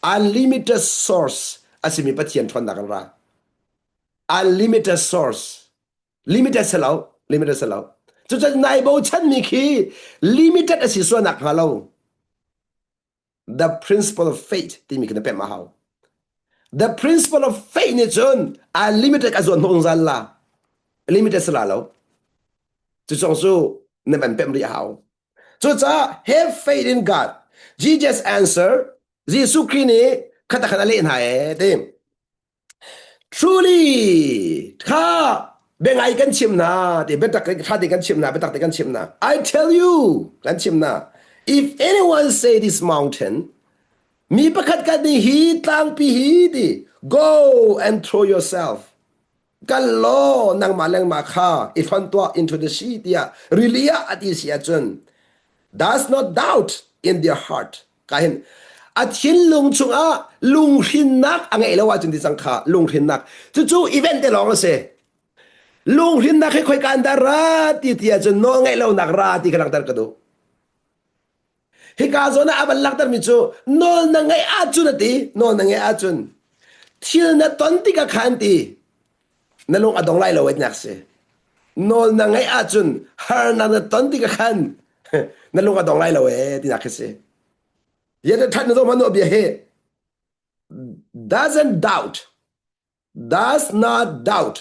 Unlimited source a simi Pathian ṭhawnnak an ra. Unlimited source. Limited si lo. Limited si lo. Cucun nai bochanmi khi limited a si sualnak hnga lo. The principle of faith timi khi na pemh a hau. The principle of faith nih cun unlimited a zuan hnawh zungzal la. Limited si la lo. Cu cong cu na van pemh rih a hau. Cucaah have faith in God. Jesus answer, Jesuh Khrih nih khat khat a leh hna ee ti. Truly, kha biangai kan chim na ti biatak tha te kan chim na biatak te kan chim na. I tell you kan chim na. If anyone say this mountain, mi pakhat kan nih hi tlangpi hi ti go and throw yourself. Kal law nangmah lengmah kha i hlonh tuah into the sea tiah rili ah a ti si ahcun does not doubt in their heart Ka hin a thinlung chungah lunghrinnak a ngeih lo ahcun ti cang kha lunghrinnak cucu event te lawng a si lunghrinnak hi khoi kan dah ra ti ti ahcun nawl ngeih lonak ra ti ka langhter ka duh hika zawn ah a van langhtermi cu nawl na ngeih ahcun a ti nawl na ngeih ahcun thil na ton tikah khan ti na lung a dong lai lo nak si nawl na ngeih ahcun harnak na ton tikah khan na lung a dong lai lo ee tinak khi si yet that na zong bia hi doesn't doubt does not doubt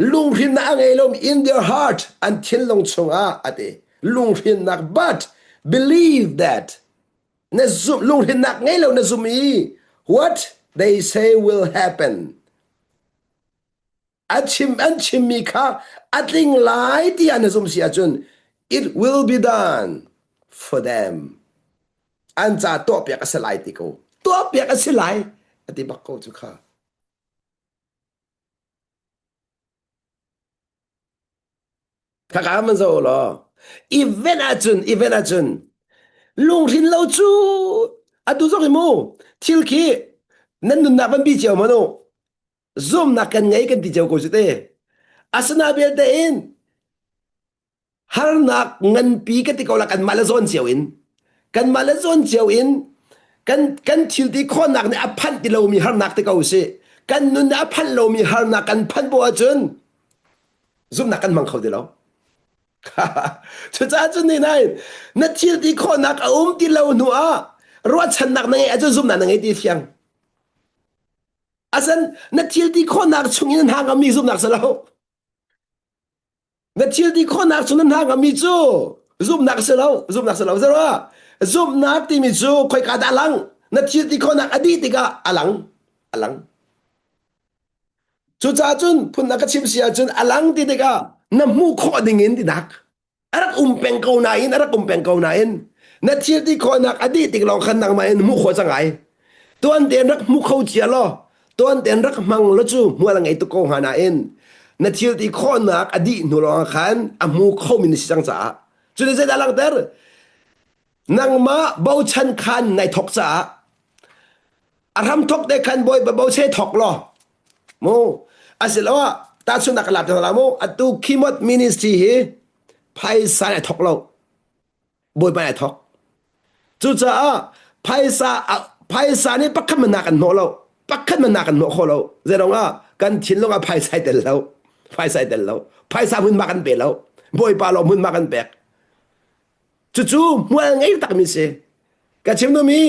lunghrinnak a ngei lo in their heart an thinlung chungah ati lunghrinnak but believe that na zum lunghrinnak ngei lo na zum i what they say will happen A chim an chimmi kha a tling lai tiah na zumh si ahcun it will be done for them. An ca tuahpiak a si lai ti ko. Tuahpiak a si lai a ti bak ko cu kha. Khaka man zo law. Event ahcun event ahcun lungrin lo cu atu zong hi mu thil khi nan nunnak van bi cio manu zumnak kan ngei kan ti cio ko cu te asina belte in harnak nganpi ka ti ko la kanmah le zawn cio in kanmah le zawn cio in kan kan thil ti khawhnak nih a phanh ti lomi harnak ti ko si kan nun nih a phanh lomi harnak kan phanh bu ahcun zumhnak kan hmang kho ti lo cucaah cun ni nain na thil ti khawhnak a um ti lo hnu ah ruahchannak na ngeih ahcun zumhnak na ngei ti fiang asan na thil ti khawhnak chung in na hna mi zumhnak si lo Na thil ti khawhnak cu na hna ngami cu zumhnak si lo, zumhnak si lo. Zero zumhnak timi cu khoika dah a lang? Na thil ti khawhnak a dih tikah a lang, a lang. Cucaah cun phun ka chim si ahcun a lang ti tikah na hmuh khawh ding in tinak. A rak um peng ko nain, a rak um peng ko nain na thil ti khawhnak a dih tik lawng khan nangmah in hmuh khawh cang ai. Tuan tein rak hmu kho cia law tuan tein rak hmang law cu hmual a ngei tuk ko hnga nain na thil ti khawhnak a dih hnu lawng khan a hmu khomi na si cang caah cu nih zeidah langhter nangmah bochan khan nai thok caah a hram thok te khan bawipa boche thok law mu asiloah tahchunhnak ka lak la mu atu khimot ministry hi phaisa ai thok lo Bawipa ai thok. Cucaah phaisa phaisa nih pakhat man kan hnawh lo. Pakhat man kan hnawh kho lo. Zeirong ah kan thinlung ah phaisa ai tel lo. Phaisa ai tel lo. Phaisa hmunhma kan pe lo. Bawipa lo hmunhma kan pek. Cucu hmual ngei takmi si. Ka chim duhmi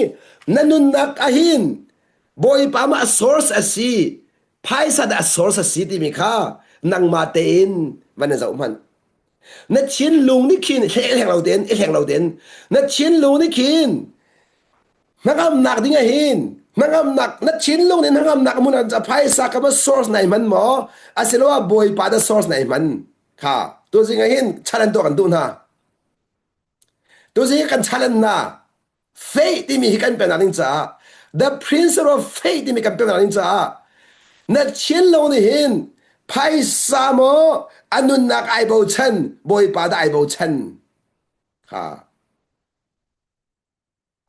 na nunnak ahin Bawipa mah source a si. Phaisa dah source a si timi kha nangmah tein van in zoh hmanh. Na thinlung nih khin hleng lo tein i hleng lo tein na thinlung nih khin hnangamnak ding ah hin hnangamnak na thinlung nih hnangamnak mun ah phaisa ka ma source nai hman maw asiloah bawipa da source nai hman kha tuzing ah hin challenge tuah kan duh hna tuzing kan challenge hna Faith timi hi kan peknak ding caah the principle of faith timi kan peknak ding caah na thinlung nih hin phaisa maw a nunnak ai bochan bawipa dah ai bochan kha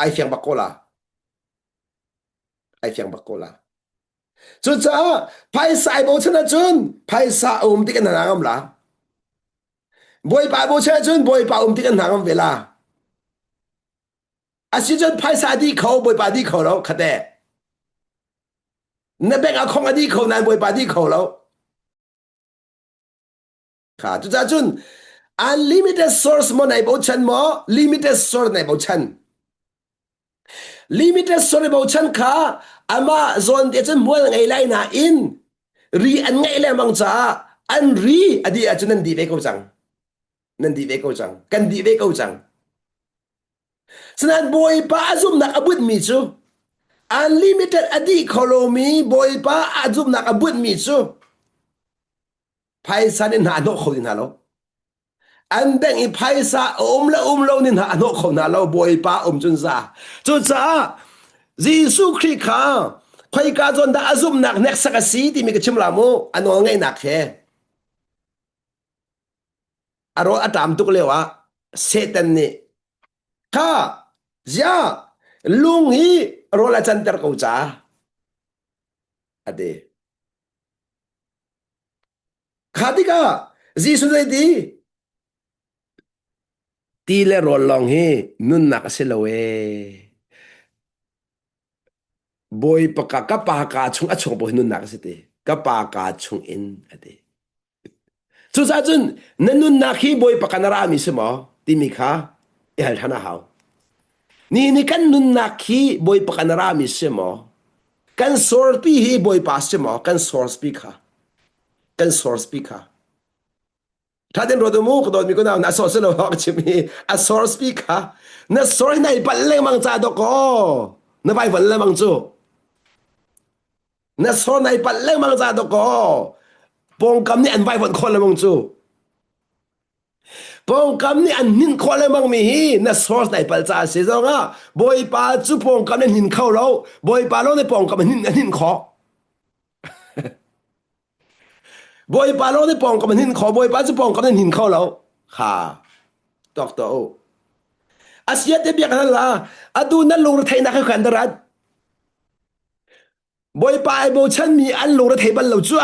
ai fiang bak ko la ai fiang bak ko la cucaah phaisa ai bochan ahcun phaisa a um tik in hna ngam la Bawipa bochan ahcun Bawipa um tik an hna ngam ve la. Asicun phaisa dih kho Bawipa dih kho lo khate. Na bank a khong a dih kho nain Bawipa dih kho lo. Kha cucaah cun unlimited source mo nai bochan maw limited source nai bochan. Limited source bochan kha amah zawn te cun hmual ngei lai nain ri an ngeih lengmang caah an ri a dih ahcun nan dih ve ko cang. Nan dih ve ko cang. Kan dih ve ko cang. Sinain Bawipa a zumhnak a bunhmi cu unlimited a dih kho lomi Bawipa a zumhnak a bunhmi cu phaisa nih hna a hnawh kho ti hna lo. An bank i phaisa a um le um lo nih hna a hnawh kho hna lo Bawipa um cun za. Cucaah Jesuh Khrih kha khoika zawn dah a zumhnak hneksak a si timi ka chim la mu a nawl ngeihnak he a rawl a ṭam tuk lio ah Satan nih kha zia lung hi rawl a canter ko ca a ti. Kha tikah Jesuh zei ti? Ti le rawl lawng hi nunnak a si lo ee. Bawipa ka ka pa ka chung a chung paoh hi nunnak a si ti. Ka pa ka chung in a ti. Cucaah cun na nunnak hi Bawipa kan a rami si maw timi kha i hal ṭhan a hau. Ni ni kan nunnak hi Bawipa kan a rami si maw? Kan source pi hi Bawipa si maw? Kan source pi kha. Kan source pi kha. Ṭha tein ruat u mu ka dawtmi kunau na source lo ka chim hi a source pi kha na source nai palh lengmang ca dawkaw na vaivuan lengmang cu na source nai palh lengmang ca dawkaw pawngkam nih an vaivuan khawh lengmang cu. Pawngkam nih an hninh khawh lengmang mi hi na source nai pal caah si zongah Bawipa cu pawngkam nih hnin kho lo. Bawipa lawng nih pawngkam a hnin a hninh khawh. Bawipa lawng nih pawngkam a hnin khawh. Bawipa cu pawngkam nih hnin kho lo. Kha tuak tuah u. Asia te biak hal la atu nan lungre theihnak he khan darat. Bawipa ai bochanmi an lungre thei bal lo cu.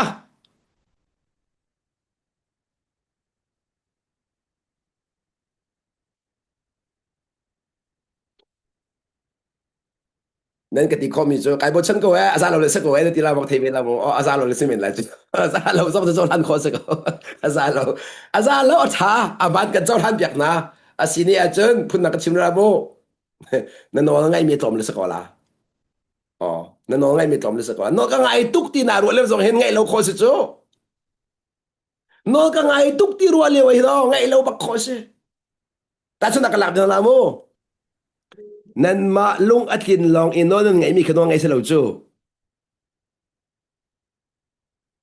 Nan ka ti khawhmi cu kai bochan ko eh a za lo le si ko eh na ti la bak thei ve la mu a za lo le si men lai cu a za lo zong cu cohlan khawh si ko a za lo a za lo a tha a van kan cohlan piak na a si ni ahcun phun na ka chim ra mu na nawl ngai mi tlawm le si ko la oh na nawl ngai mi tlawm le si ko la nawl ka ngai tuk ti na ruah le zong hin ngaih lo khawh si cu Nawl ka ngai tuk ti ruah lio hi do ngaih lo bak khawh si. Tahchun ka lak ding la mu. Nanmah lung a tlin lawng i nawl nan ngaihmi kha nawl ngai si lo cu.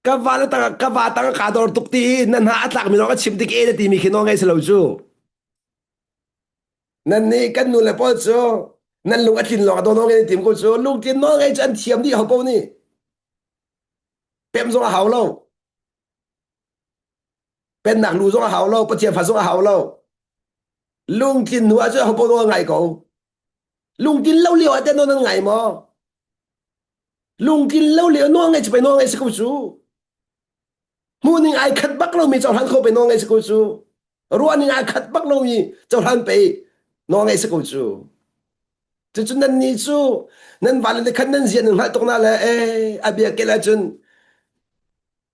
Ka va le tang ka va tang ka dor tuk ti i nan ha a tlakmi lawng a chim tik e na timi khi nawl ngai si lo cu. Nan nih kan nu le pawl cu nan lung a tlin lawng a nawl ngai tim ko cu lungtlin nawl ngai cu an thiam dih ho ko nih. Pem zong a hau lo. Pennak lu zong a hau lo, Pathian fa zong a hau lo. Lungtlin hnu ahcun ho nawl ngai ko. Lungtlin lo lio ah teh nawl nan ngai maw? Lungtlin lo lio nawl ngai cu pei nawl ngai si ko cu. Hmuhning ai khat bak lomi cohlan kho pei nawl ngai si ko cu. Ruahning ai khat bak lomi cohlan pei nawl ngai si ko cu. Cucu nan nih cu nan vale le khan nan zia nan hngalh tuk na le eh a bia kel ahcun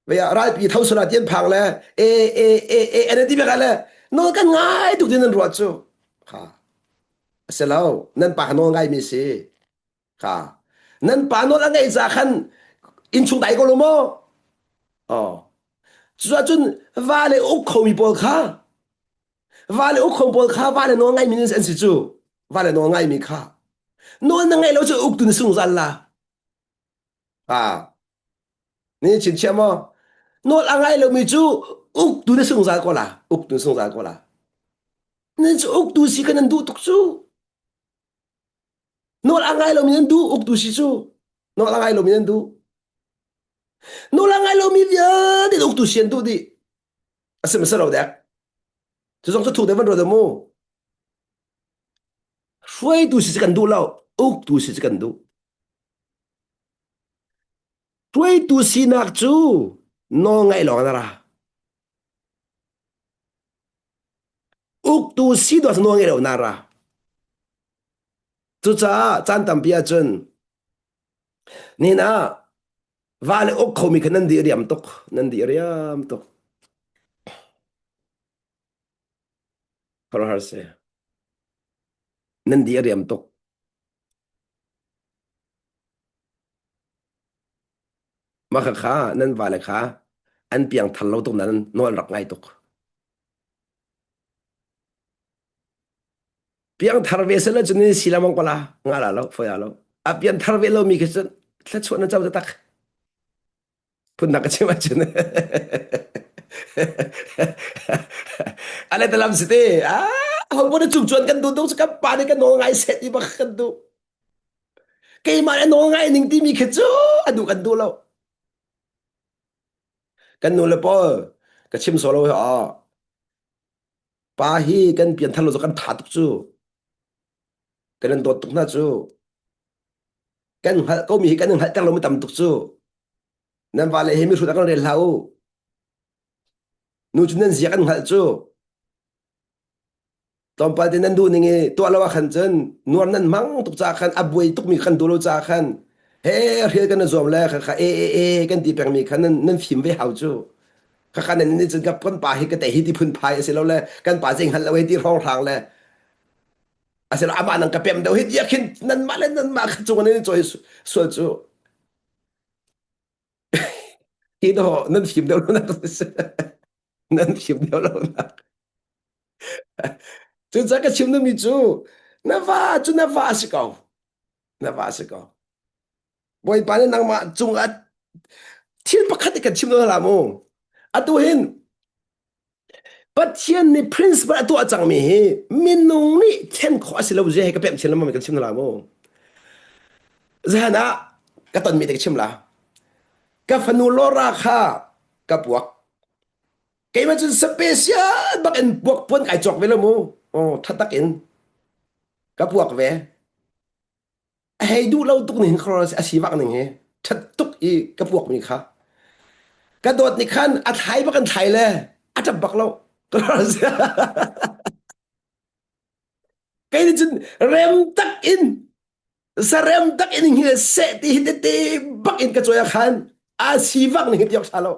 Vei ah ralpi tho sala tian phang le e e e e an ti bek le nawl kan ngai tuk tin nan ruat cu kha a si lo nan pa nawl ngai mi si kha nan pa nawl a ngeih ca khan innchung dai ko lo maw oh cucun va le uk khomi pawl kha va le uk kho pawl kha va le nawl ngai mi an si cu va le nawl ngai mi kha nawl na ngeih lo cu uk tu na sung zal la ah Ni chinchiah maw? Nawl a ngai lomi cu uktu na sungzal ko la. Uktu na sungzal ko la. Nan cu uktu si kan nan duh tuk cu. Nawl a ngai lomi nan duh uktu si cu. Nawl a ngai lomi nan duh. Nawl a ngai lomi vialte uktu si an duh dih. A si ma si lo dek. Cu zong cu thu deuh van ruat mu. Hruaitu si cu kan duh lo. Uktu si cu kan duh. Hruaitu sinak cu nawlngaih lawng in a ra. Uktu si dawt nawl ngeih lo na ra. Cucaah caan tampi ahcun nihin ah va le uk khomi kha nan di riam tuk, nan di riam tuk. Khuaruahhar si. Nan di a riam tuk. Mah khakha nan vale kha an piangthar lo tuk nain nawl an rak ngai tuk. Piangthar ve seh cun si lamang pala nga la lo foi lo. A pianthar ve lomi khi cun thluachuah na co tak. Phunnak ka chim ahcun ale talam si te ah ho pon cung chuan kan duh tuk kan pa nih kan nawl ngai set i bak kan duh keimah le nawl ngai ning timi khi cu a duh kan duh lo kan nu le paul ka chim solo hi a pa hi kan pian thar lo cu kan tha tuk cu kan in dawt tuk hna cu kan hngalh ko mi hi kan in hngalh ter lo mi tam tuk cu nan vale hi mihrut a kan rel hlah u nu cu nan zia kan hngalh cu tlawmpal te nan duh ning i tuah lo ah khan cun nuar nan hmang tuk caah khan a buai tuk mi kan duh lo caah khan he hrial kan i zuam le kha kha e e e kan ti peng mi kha nan nan fim ve hau cu kha kha nan nih cun kan pa hi ka te hi ti phun phai a si lo le kan pa zei hngal lo hi ti hrawng hrang le a si lo amah nang ka pem deuh hi tiah khin nan mah le nan mah kha cung nan i cawi sual cu Hi dawh nan fim deuh lo nak nan fim deuh lo nak. Cucaah ka chim duhmi cu na va cu na va si ko. Na va si ko. Bawipa nih nangmah cungah thil pakhat i kan chim lo hlah mu. Atu hin. Pathian nih principle a tuah cangmi hi minung nih thlen khawh a si lo zia he ka pemh chin lengmang kan chim la mu. Zahan ah ka tonmi te ka chim la. Ka fanu Laura kha ka puak. Keimah cun special bak in puak puan kai cawk ve lo mu. Oh, tha tak in ka puak ve. A hei duh lo tuk ning kha a si vak ning hi ṭhat tuk i ka puak mi kha ka dawt nih khan a thlai bak an thlai le a ṭap bak lo kei nih cun rem tak in sarem tak in hi seh ti hi tete bak in ka cawi ah khan a si vak ning hi tiok ṭha lo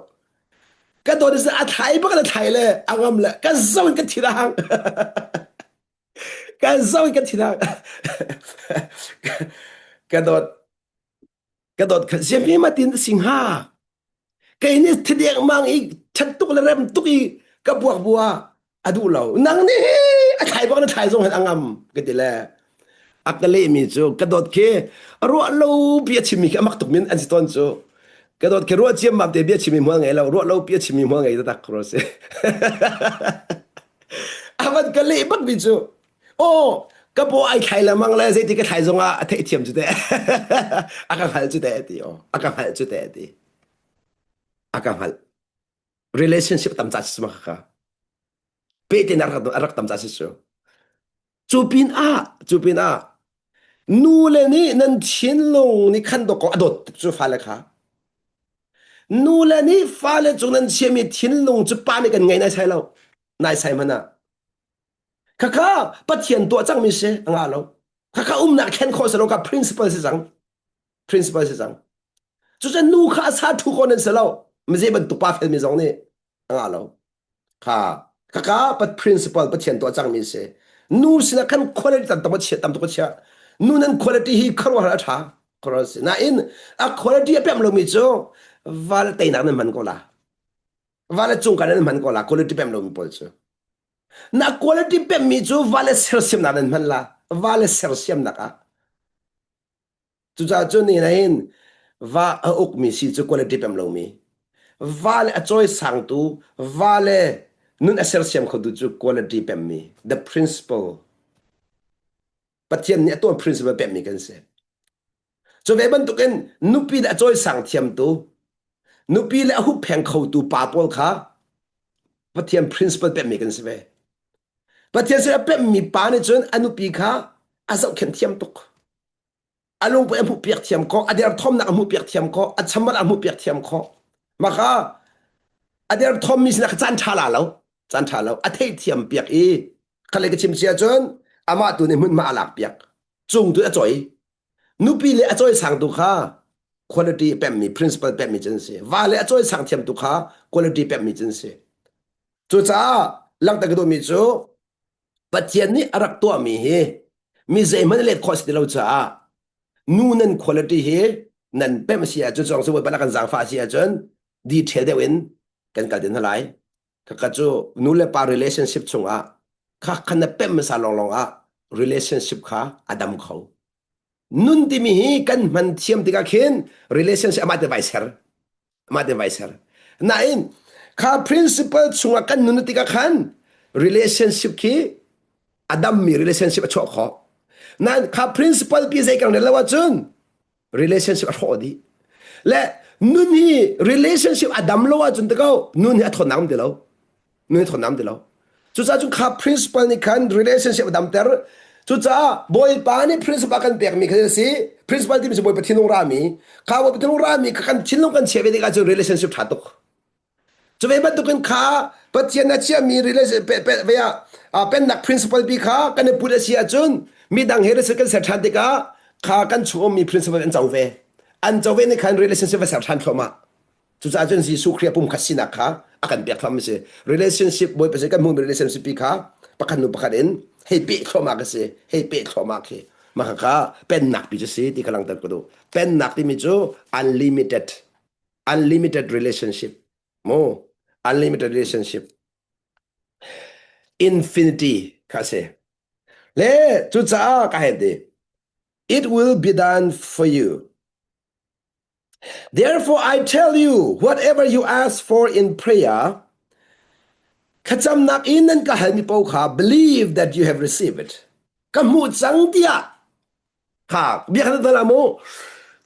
ka dawt nih a thlai bak a thlai le a ngam le ka zo in ka thin a hang Kan zo kan thin ka dawt ka dawt kha siami ma tin sing ha kei nih thideng mang i that tuk le rem tuk i ka buak bua a duh lo nang nih a thlai bak na thlai zong han angam ka ti le a ka leh mi cu ka dawt khi ruah lo bia chim mi khi amak tuk min an si ton cu ka dawt khi ruah ciam mam te bia chim mi hmual ngei lo ruah lo bia chim mi hmual ngei tak ro si A van ka leh bak mi cu aw ka paw ai thlai lengmang le zeiti ka thlai zongah a theihthiam cu teh a ka hngalh cu teh ti aw a ka hngalh cu teh ti a ka hngalh relationship tam ca si ma kha pehten a rak a rak tam ca si cu cu pin ah cu pin ah nu le nih nan thinlung nih khan dawk a dawt tuk cu fale kha nu le nih fale cung nan chiami thinlung cu pa nih kan ngei nai sai lo nai sai hmanh ah khakha pathian tuah cangmi si a ngah lo khakha umnak thlen khawh si lo ka principle si cang principle si cang cucun nu kha a sa thu ko nan si lo mize bantuk pa felmi zong nih a ngah lo kha khaka pat principle pathian tuah cangmi si nu sinah khan quality tam tuk a chia tam tuk a chia nu nan quality hi khuaruahhar a tha khuaruahhar si nain a quality a pem lomi cu val teinak nan hman ko la val cung kan nan hman ko la quality pem lomi pawl cu na quality pemmi cu val sersiamnak nan hman la val sersiamnak ah Cucaah cun nihin ahhin va a ukmi si cu quality pem lomi, va le a cawisangtu, va le nun a sersiam khotu cu quality pemmi, the principle. Pathian nih a tuah principle pemmi kan si. Cu ve bantukin nupi le a cawisang thiamtu, nupi le a huppheng khotu pa pawl kha Pathian principle pemmi kan si ve. Pathian sin a pemmi pa nih cun a nupi kha a zohkhenh thiam tuk. A lungput a hmuhpiak thiam khawh, a derthawmnak a hmuhpiak thiam khawh, a chambat a hmuhpiak thiam khawh. Mah kha a derthawmmi sinah caan ṭha la lo, caan ṭha lo, a theihthiam piak i khalei ka chim sia cun amah tu nih hmunhma a lak piak. Cung tu a cawi. Nupi le a cawisang tu kha quality pemmi, principle pemmi cu an si. Va le a cawisang thiam tu kha quality pemmi cu an si. Cucaah langhter ka duhmi cu Pathian nih a rak tuahmi hi mi zeihmanh let khawh a si ti lo caah nu nan quality hi nan pemh si ahcun cawng si Bawipa kan zaangfah si ahcun detail deuh in kan kal din hna lai. Khakha cu nu le pa relationship chungah kha khan na pemh hmasa lawnglawng ah relationship kha a dam kho. Nun timi hi kan hman thiam tikah khin relationship amah te vai ser. Amah te vai ser. Nain kha principle chungah kan nun tikah khan relationship khi a dammi relationship a chuah khawh. Nain kha principle pi zei kan rel lo ahcun relationship a hrawh dih. Le nun hi relationship a dam lo ahcun te ko nun hi a thawtnak um ti lo. Nun hi thawtnak um ti lo. Cucaah cun kha principle nih khan relationship a damter. Cucaah Bawipa nih principle kan pekmi kha a si. Principle timi cu Bawipa thinlung rami. Kha Bawipa thinlung rami kha kan thinlung kan chiah ve tikah cun relationship ṭha tuk. Cu ve bantukin kha Pathian a chiahmi ve ah pennak principle bi kha kan i put a si ahcun midang he kan ser ṭhan tikah kha kan chung ummi principle an co ve. An co ve nih khan relationship va ser ṭhan thluahmah. Cucaah cun Jesuh Khrih a pumkhat sinak kha a kan pek thluahmah a si. Relationship Bawipa sin kan hmuhmi relationship pi kha pakhat hnu pakhat in hei peh thluahmah ka si. Hei peh thluahmah khi. Mah kha pennak pi cu si ti kha langhter ka duh. Pennak timi cu unlimited unlimited relationship mu unlimited relationship infinity kha si le cucaah ka hei ti it will be done for you therefore i tell you whatever you ask for in prayer. Thlacamnak in nan ka halmi paoh kha believe that you have received it. Ka hmuh cang tiah kha bia kha na mu.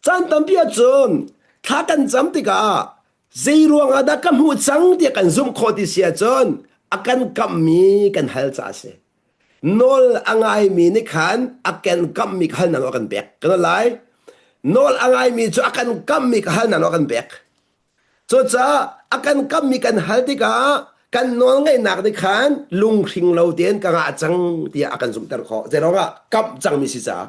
Caan tampi ahcun thla kan cam tikah zei ruangah dah ka hmuh cang tiah kan zumh khawh ti si ahcun a kan kamhmi kan hal caah a si. Nawl a ngaimi nih khan a kan kamhmi ka halnak a kan pek. Kan lai. Nawl a ngaimi cu a kan kamhmi ka halnak a kan pek. Cucaah a kan kammi kan hal tikah kan nawlngaihnak nih khan lunghring lo tein ka ngah cang tiah a kan zumhter khawh. Zeiruangah kamh cangmi si caah.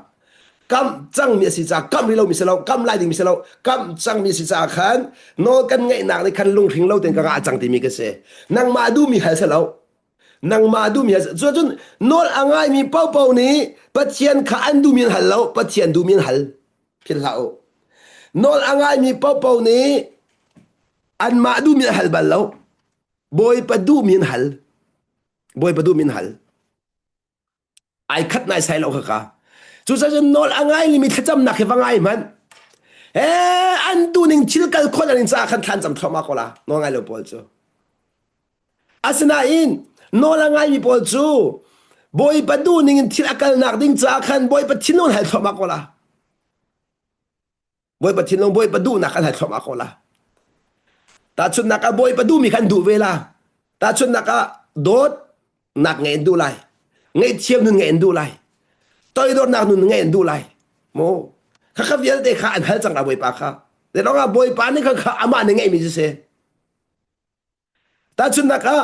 Kamh cangmi a si caah kamh rih lomi si lo, kamh lai dingmi si lo, kamh cangmi si caah khan nawl kan ngaihnak nih khan lunghring lo tein ka ngah cang timi ka si. Nangmah duhmi hal si lo. Nangmah duhmi hal si. Cucun nawl a ngaimi paohpaoh nih Pathian kha an duhmi an hal lo, Pathian duhmi an hal. Philh hlah u. Nawl a ngaimi paohpaoh nih anmah duhmi an hal bal lo. Bawipa duhmi an hal. Bawipa duhmi an hal. Ai khat nai sai lo khaka. Cucaah nawl a ngaimi thlacamnak hi va ngai hmanh. He an duhning thil kal khawh ning caah khan thlan cam thluahmah ko la. Nawl ngai lo pawl cu. Asinain nawl a ngaimi pawl cu Bawipa duhning in thil a kalnak ding caah khan Bawipa thinlung an hal thluahmah ko la. Bawipa thinlung Bawipa duhnak an hal thluahmah ko la. Tahchunhnak ah Bawipa duhmi kha an duh ve la. Tahchunhnak ah dawtnak ngeih an duh lai. Ngaihthiam nun ngeih an duh lai. Toidornak nun ngeih an duh lai. Mu. Khakha vialte kha an hal cang la Bawipa kha. Zeiruang ah Bawipa nih kha kha amah nih ngeihmi cu si. Tahchunhnak ah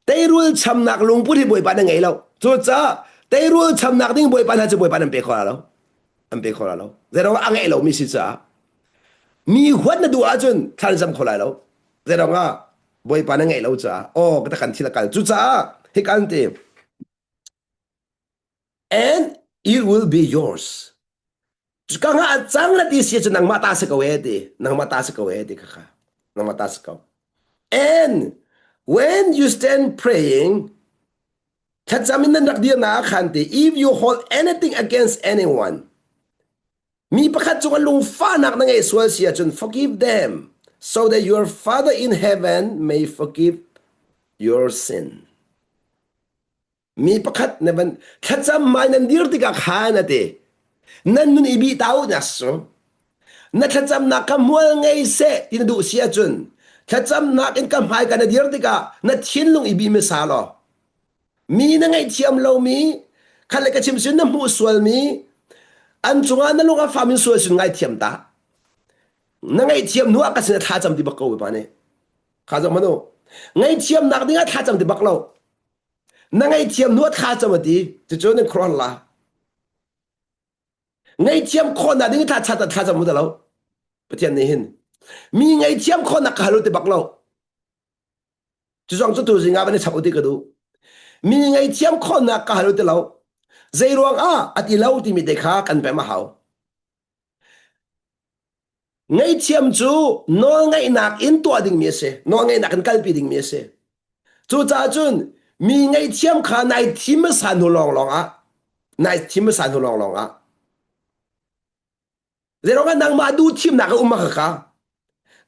teirul chamnak lungput hi Bawipa na ngei lo. Cucaah teirul chamnak ding Bawipa hna cu Bawipa nan pe kho lo. An pe kho lo. Zeiruangah a ngeih lomi si caah. Mi huat na duh ahcun thla na cam kho lai lo. Zeiruangah Bawipa na ngeih lo caah. Aw ka kan thil a kal. Cucaah hika an ti. And it will be yours. Ka nga cang na ti si cu nangmah ta si ko e ti. Nangmah ta si ko e ti kha kha. Nangmah ta si ko. And when you stand praying, thlacam in nan rak dir na khan ti, if you hold anything against anyone, mi pakhat cung a lungfahnak na ngeih sual si ahcun forgive them so that your Father in heaven may forgive your sin. Mi pakhat na van thlacam mai nan dir tikah khan a ti. Nan nun i bih ta u na su. Na thlacamnak kha hmual ngei seh ti na duh si ahcun thlacamnak in ka hmai ka na dir tikah na thinlung i bih hmasa law mi na ngaihthiam lomi khat le ka chim sin na hmuh sualmi an cungah na lung a fam in sual sin ngaithiam ta na ngaihthiam hnu ah ka sin thla cam ti bak ko pa nih kha zong manu ngaihthiamnak ding ah thla cam ti bak lo Na ngaihthiam hnu ah thla cam a ti. Cucu nan khuaruah la. Ngaihthiam khawhnak ding thla chat thla cam u lo. Pathian nih hin mi ngaihthiam khawhnak ka hal u ti bak lo. Cu zong cu tu zing ah van i chap u ti ka duh. Mi ngaihthiam khawhnak ka hal u ti lo. Zei ruang ah a ti lo timi te kha kan pem a hau. Ngaihthiam cu nawlngaihnak in tuah dingmi a si. Nawlngaihnak in kalpi dingmi a si. Cucaah cun mi ngaihthiam kha nai thim hmasa hnu lawnglawng ah nai thim hmasa hnu lawnglawng ah zeiruang ah nangmah duh thimnak a um a kha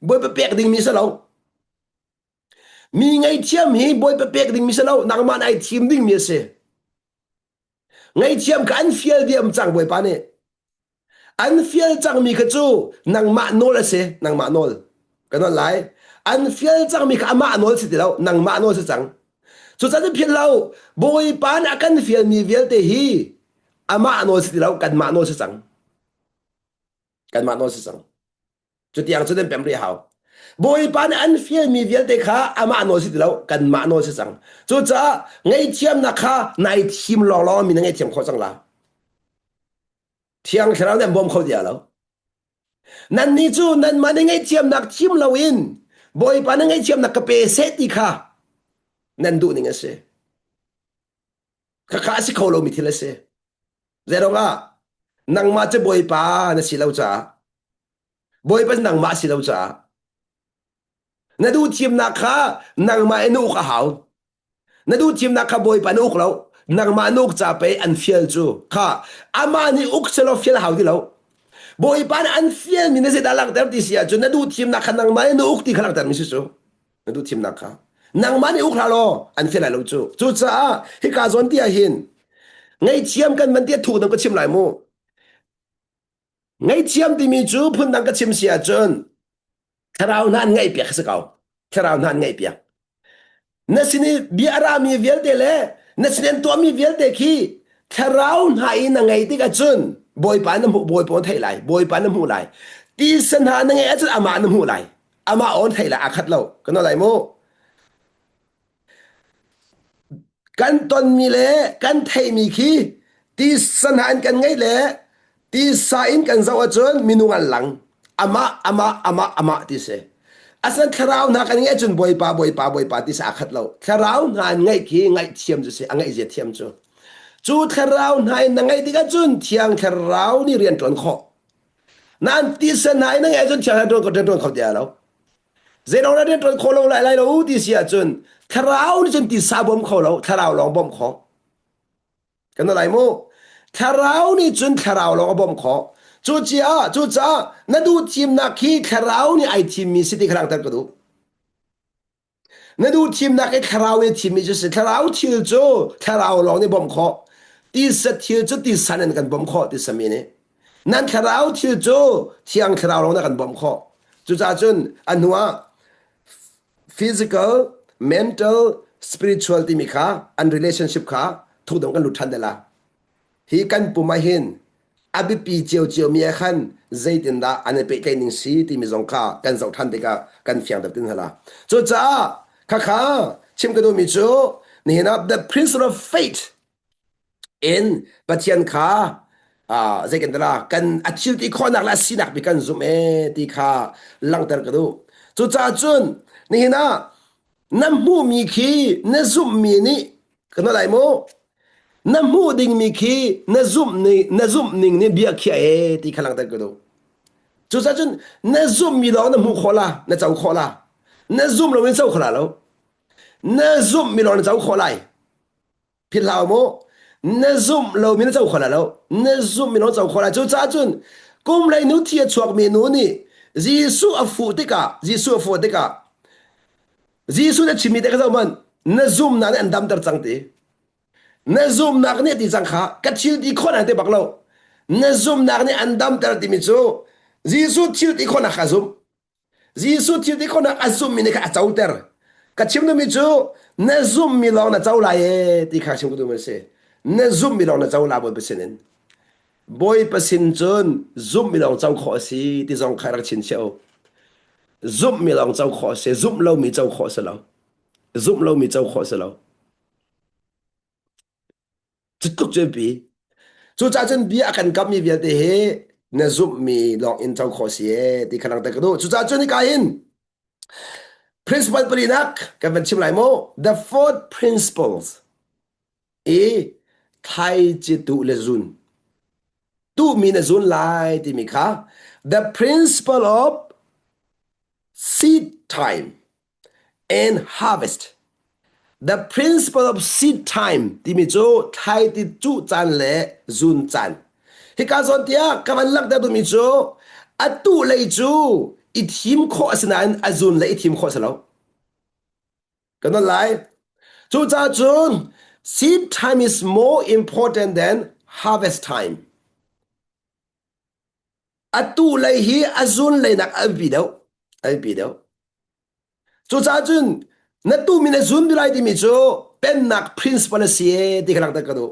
Bawipa pek dingmi si lo. Mi ngaihthiam hi Bawipa pek dingmi si lo, nangmah nai thim dingmi a si. Ngaihthiam kha an fial diam cang Bawipa nih. An fial cangmi kha cu nangmah nawl a si, nangmah nawl. Ka nawl lai. An fial cangmi kha amah nawl si ti lo, nangmah nawl si cang. Cucaah cu philh lo, Bawipa nih a kan fialmi vialte hi amah nawl si ti lo, kanmah nawl si cang. Kanmah nawl si cang. Cutiang cu nan pem rih hau. Bawipa nih an fialmi vialte kha amah nawl si ti lo, kanmah nawl si cang. Cucaah ngaihthiamnak kha nai thim lawnglawng mi na ngaihthiam khawh cang la. Thiang Thlarau nih an bawm kho ti lo. Nannih cu nanmah nih ngaihthiamnak thim loin Bawipa na ngaihthiamnak ka pe seh ti kha nan duh ning a si. Khakha a si kho lomi thil a si. Zeiruang ah nangmah cu Bawipa na si lo caah Bawipa nangmah si lo caah na duh thimnak kha nangmah in na uk a hau. Na duh thimnak kha Bawipa na uk lo. Nangmah na uk ca pei an fial cu kha amah nih uk selaw fial hau ti lo. Bawipa nih an fialmi na zeidah langhter ti si ahcun na duh thimnak kha nangmah in na uk ti kha langhtermi si cu. Na duh thimnak kha. Nangmah nih uk hlah law an fel lai lo cu. Cucaah hika zawn ti ah hin ngaihthiam kan van ti a thuk dang ka chim lai mu. Ngaihthiam timi cu phundang ka chim si ahcun thlarau hna an ngaihpiak si ko. Thlarau hna an ngaihpiak. Na sin i bia a rami vialte le na sin an tuahmi vialte khi thlarau hna i na ngei tik ahcun Bawipa na hmuh Bawipa na theih lai Bawipa na hmuh lai tisa hna na ngeih ahcun amah na hmuh lai amah aw na theih lai aa khat lo kan lai mu Kan tonmi le kan theihmi khi tisa hna in kan ngeih le tisa in kan zoh ahcun minung an lang. Amah, amah, amah, amah ti si. Asinain thlarau hna kan ngeih ahcun Bawipa, Bawipa, Bawipa ti si aa khat lo. Thlarau hna an ngeih khi ngaihthiam cu si, a ngeihzia thiam cu. Cu thlarau hna in na ngeih tik ahcun Thiang Thlarau nih rian ṭuan khawh. Nain tisa hna in na ngeih ahcun Thiang Thlarau rian ṭuan kho ti lo. Zeiruang dah rian ṭuan khawh lo lai lai lo ti si ahcun thlarau nih cun tisa bawm kho lo, thlarau lawng bawmh khawh. Kan lai mu. Thlarau nih cun thlarau lawng a bawmh khawh. Cucaah cucaah na duh thimnak hi thlarau nih ai thimmi si ti kha langhter ka duh. Na duh thimnak i thlarau nih thimmi cu si. Thlarau thil cu thlarau lawng nih bawmh khawh. Tisa thil cu tisa nih an kan bawmh khawh tisa mi nih. Nan thlarau thil cu thiang thlarau lawng na kan bawmh khawh. Cucaah cun a hnu ah physical, mental, spiritual timi kha an relationship kha thukdang kan lut ṭhan te la. Hi kan pum ah hin a biapi ciocio mi ah khan zeitindah an i pehtlaih ning si timi zong kha kan zoh ṭhan tikah kan fiang deuh tin hala. Cucaah khakha chim ka duhmi cu nihin ah the principle of faith in Pathian kha uh, zei kan tala kan a thil ti khawhnak le a sinak bi kan zumh e ti kha langhter ka duh. Cucaah cun nihin ah na hmuhmi khi na zumhmi nih kan lai mu na hmuh dingmi khi na zumh ning na zumh ning nih bia khiah e ti kha langhter ka duh. Cucaah cun na zumhmi lawng na hmuh khawh la na co khawh la na zumh lo in co kho la lo na zumhmi lawng na co khawh lai Philh hlah mu. Na zumh lomi na co kho lai lo. Na zumhmi lawng co kho lai. Cucaah cun kum hlei nu thi a chuakmi nu nih Jesuh a fuh tikah Jesuh a fuh tikah Jesuh nih a chimmi te kha zoh hmanh na zumhnak nih an damter cang ti. Na zumhnak nih a ti cang kha ka thil ti khawh te bak lo. Na zumhnak nih an damter timi cu Jesuh thil ti khawhnak kha zumh. Jesuh thil ti khawhnak a zumhmi nih kha a coter. Ka chim duhmi cu na zumhmi lawng na co lai ee ti kha chim ka duhmi a si. Na zumhmi lawng na co la Bawipa sin in. Bawipa sin cun zumhmi lawng co khawh a si ti zong kha rak chinchiah u. Zumhmi lawng co khawh a si, zumh lomi co khawh a si lo. Zumh lomi co khawh a si lo. Cutluk cu biapi. Cucaah cun bia a kan kammi vialte hi na zumhmi lawng in co khawh si ee ti kha langhter ka duh. Cucaah cun hika hin principle palinak kan van chim lai mu. The fourth principles i thlaici tuh le zun. Tuhmi na zun lai timi kha the principle of seed time and harvest. The principle of seed time timi cu thlaiti cuh caan le zun caan. Hika zawn tiah ka van langhter duhmi cu atu lei cu i thim khawh a si nain a zun le i thim khawh a si lo. Kan non lai. Cucaah cun seed time is more important than harvest time. Atu lei hi a zun lei nak a biapi deuh. A biapi deuh. Cucaah cun na tumin a zun lai timi cu pennak principle a si e ti kha langhter ka duh.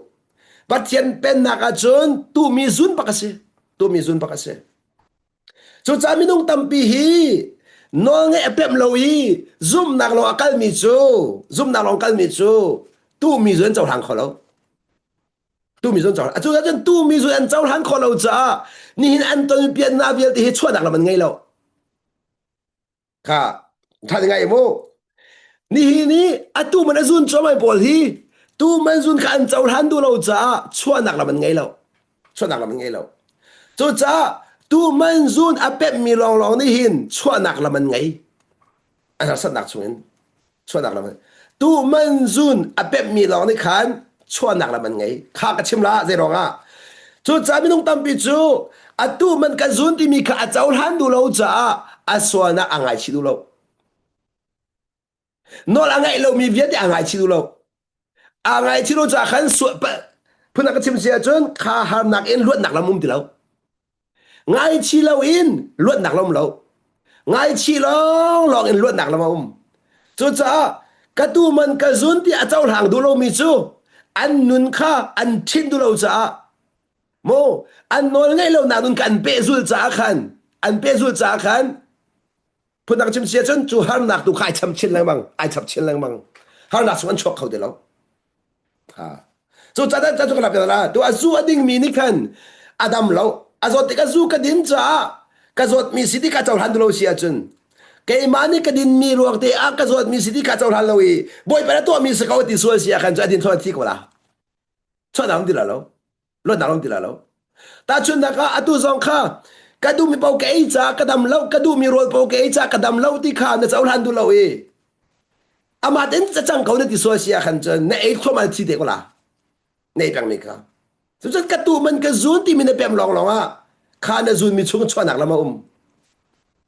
Pathian pennak ahcun tuhmi zun bak a si. Tuhmi zun bak a si. Cucaah minung tampi hi nawlngeih a pemh lo i zumhnak lawng a kalmi cu zumhnak lawng kalmi cu tuhmi zun an cohlang kho lo. Tumi zun cohlan. Atu cun tumi zun an cohlan khawh lo caah nihin an ton piannak vialte hi chuahnak lam an ngei lo. Kha tha ngai mu. Nihin i atu man a zun cuahmah pawl hi tu man zun kha an cohlan duh lo caah chuahnak lam an ngei lo. Chuahnak lam an ngei lo. Cucaah tu man zun a pemhmi lawnglawng nih hin chuahnak lam an ngei. An harsatnak chungin chuahnak lam tu man zun a pemhmi lawng nih khan chuahnak lam an ngei kha ka chim la zei ruangah cucaah minung tampi cu atu man kan zun timi kha a cohlan duh lo caah a sualnak a ngaichih duh lo. Nawl a ngaih lomi vialte aa ngaichih duh lo. Aa ngaichih lo caah khan phun ka chim si ahcun kha harnak in luatnak lam um ti lo. Ngaichih loin luatnak lam um lo. Ngaichih lawnglawng in luatnak lam a um. Cucaah ka tu man ka zun ti a cohlang duh lomi cu an nun kha an ṭhinh duh lo caah mu an nawl ngeih lonak nun kha an pehzul caah khan an pehzul caah khan Phundang chim si ahcun cu harnak tu kha ai cham chin lengmang, ai chap chin lengmang. Harnak chung an chuak kho ti lo. Ha. Cu ca ca cu ka lak la tu a zu a ding mi nih khan a dam lo. A zawt tik a zu ka din caah ka zawt mi si ti ka cohlan lo si ahcun keimah nih ka din mi ruang te ah ka zawt mi si ti ka cohlan lo i bawipa na tuah mi si ko ti sual si ah khan cu a din thon thi ko la. Chuah ti la lo. Luatnak lam ti la lo. Tahchunhnak ah atu zong kha ka duhmi paoh ka ei caah ka dam lo, ka duhmi rawl paoh ka ei caah ka dam lo ti kha na cohlan duh lo i amah tein ca cang ko na ti sual si ah khan cun na ei thluahmah na thi te ko la. Na ei pengmi kha. Cucun ka tu man ka zun timi na pem lawnglawng ah kha na zunmi chung chuahnak lam a um.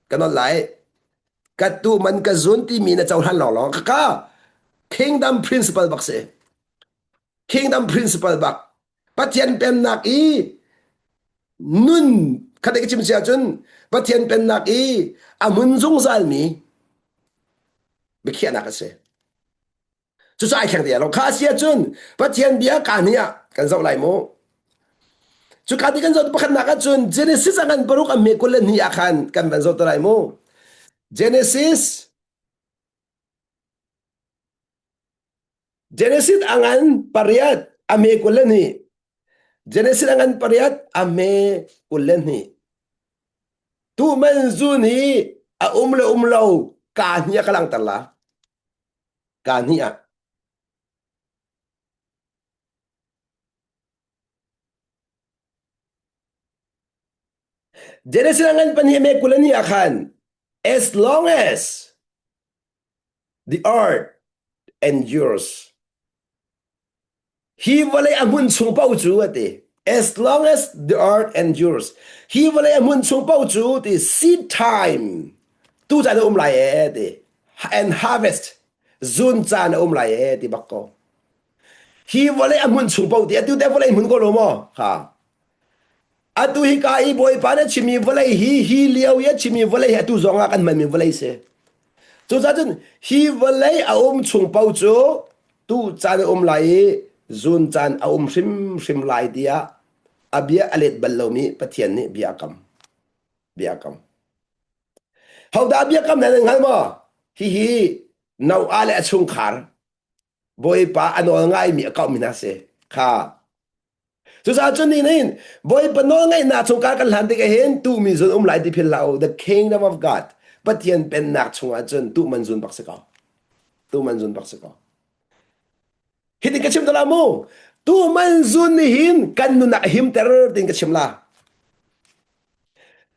Ka non lai. Ka tu man ka zun timi na cohlan lawnglawng ka ka kingdom principle bak si. Kingdom principle bak. Pathian pennak i nun khat ka chim si ahcun Pathian pennak i a hmun zungzalmi biakhiahnak a si. Cucu ai thleng ti lo. Kha si ahcun Pathian bia ka hnih ah kan zoh lai mu. Cu ka ti kan zoh pakhatnak ahcun Genesis a ngan paruk a hme 22 ah khan kan van zoh te lai mu. Genesis Genesis a ngan pariat a hme 22. Genesis a ngan pariat a hme 22. Tu man zun hi a um le um lo ka hnih ah ka langhter la. Ka hnih ah. Genesis a ngan pahnih a hme 22 ah khan as long as the earth endures. Hi vawlei a hmun chung paoh cu a ti. As long as the earth endures. Hi vawlei a hmun chung paoh cu ti seed time tu caan a um lai ee ti. And harvest zun caan a um lai ee ti bak ko. Hi vawlei a hmun chung paoh ti atu te vawlei hmun ko lo maw? Ha. Atu hi ka i Bawipa na chimmi vawlei hi hi lio i a chimmi vawlei hi atu zong ah kan hmanmi vawlei si. Cucaah cun hi vawlei a um chung paoh cu tu caan a um lai i zun caan a um hrimhrim lai tiah a bia a let bal lomi Pathian nih bia a kam. Bia a kam. Hodah biakam nan hngal maw? Hihi Noah le a chungkhar Bawipa a nawl ngaimi a kauhmi hna si. Kha Cucaah cun ni hin Bawipa nawlngaihnak chung kar kan hlan tikah hin tuhmi zun um lai ti phil hlah u. The kingdom of God Pathian pennak chungah cun tuh man zun bak si ko. Tuh man zun bak si ko. Hitin ka chim ta la mu. Tuh man zun nih hin kan nunnak a himter tin ka chim la.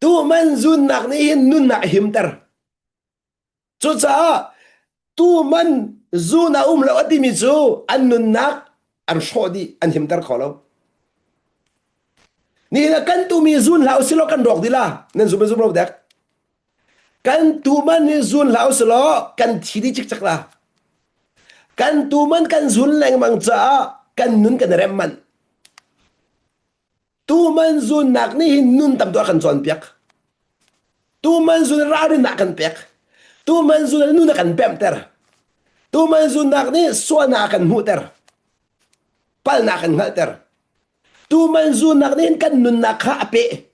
Tuh man zunnak nih hin nunnak a himter. Cucaah tu man zun a um lo a timi cu an nunnak an hrawh dih, an himter kho lo. Nihin ah kan tumi zun hlah usih law kan rawk dih la. Nan zum zum lo dek. Kan tu man hi zun hlah usih law kan thi dih cikcek la. Kan tu man kan zun lengmang caah kan nun kan rem manh. Tuman zunnak nih hin nun tam a kan cawnpiak. Tuman zun ralrin a kan pek. Tuman zun nun a kan pemhter. Tuman zunnak nih sualnak a kan hmuhter. Palnak a kan hngalhter. Tuman zunnak nih hin kan nunnak kha a peh.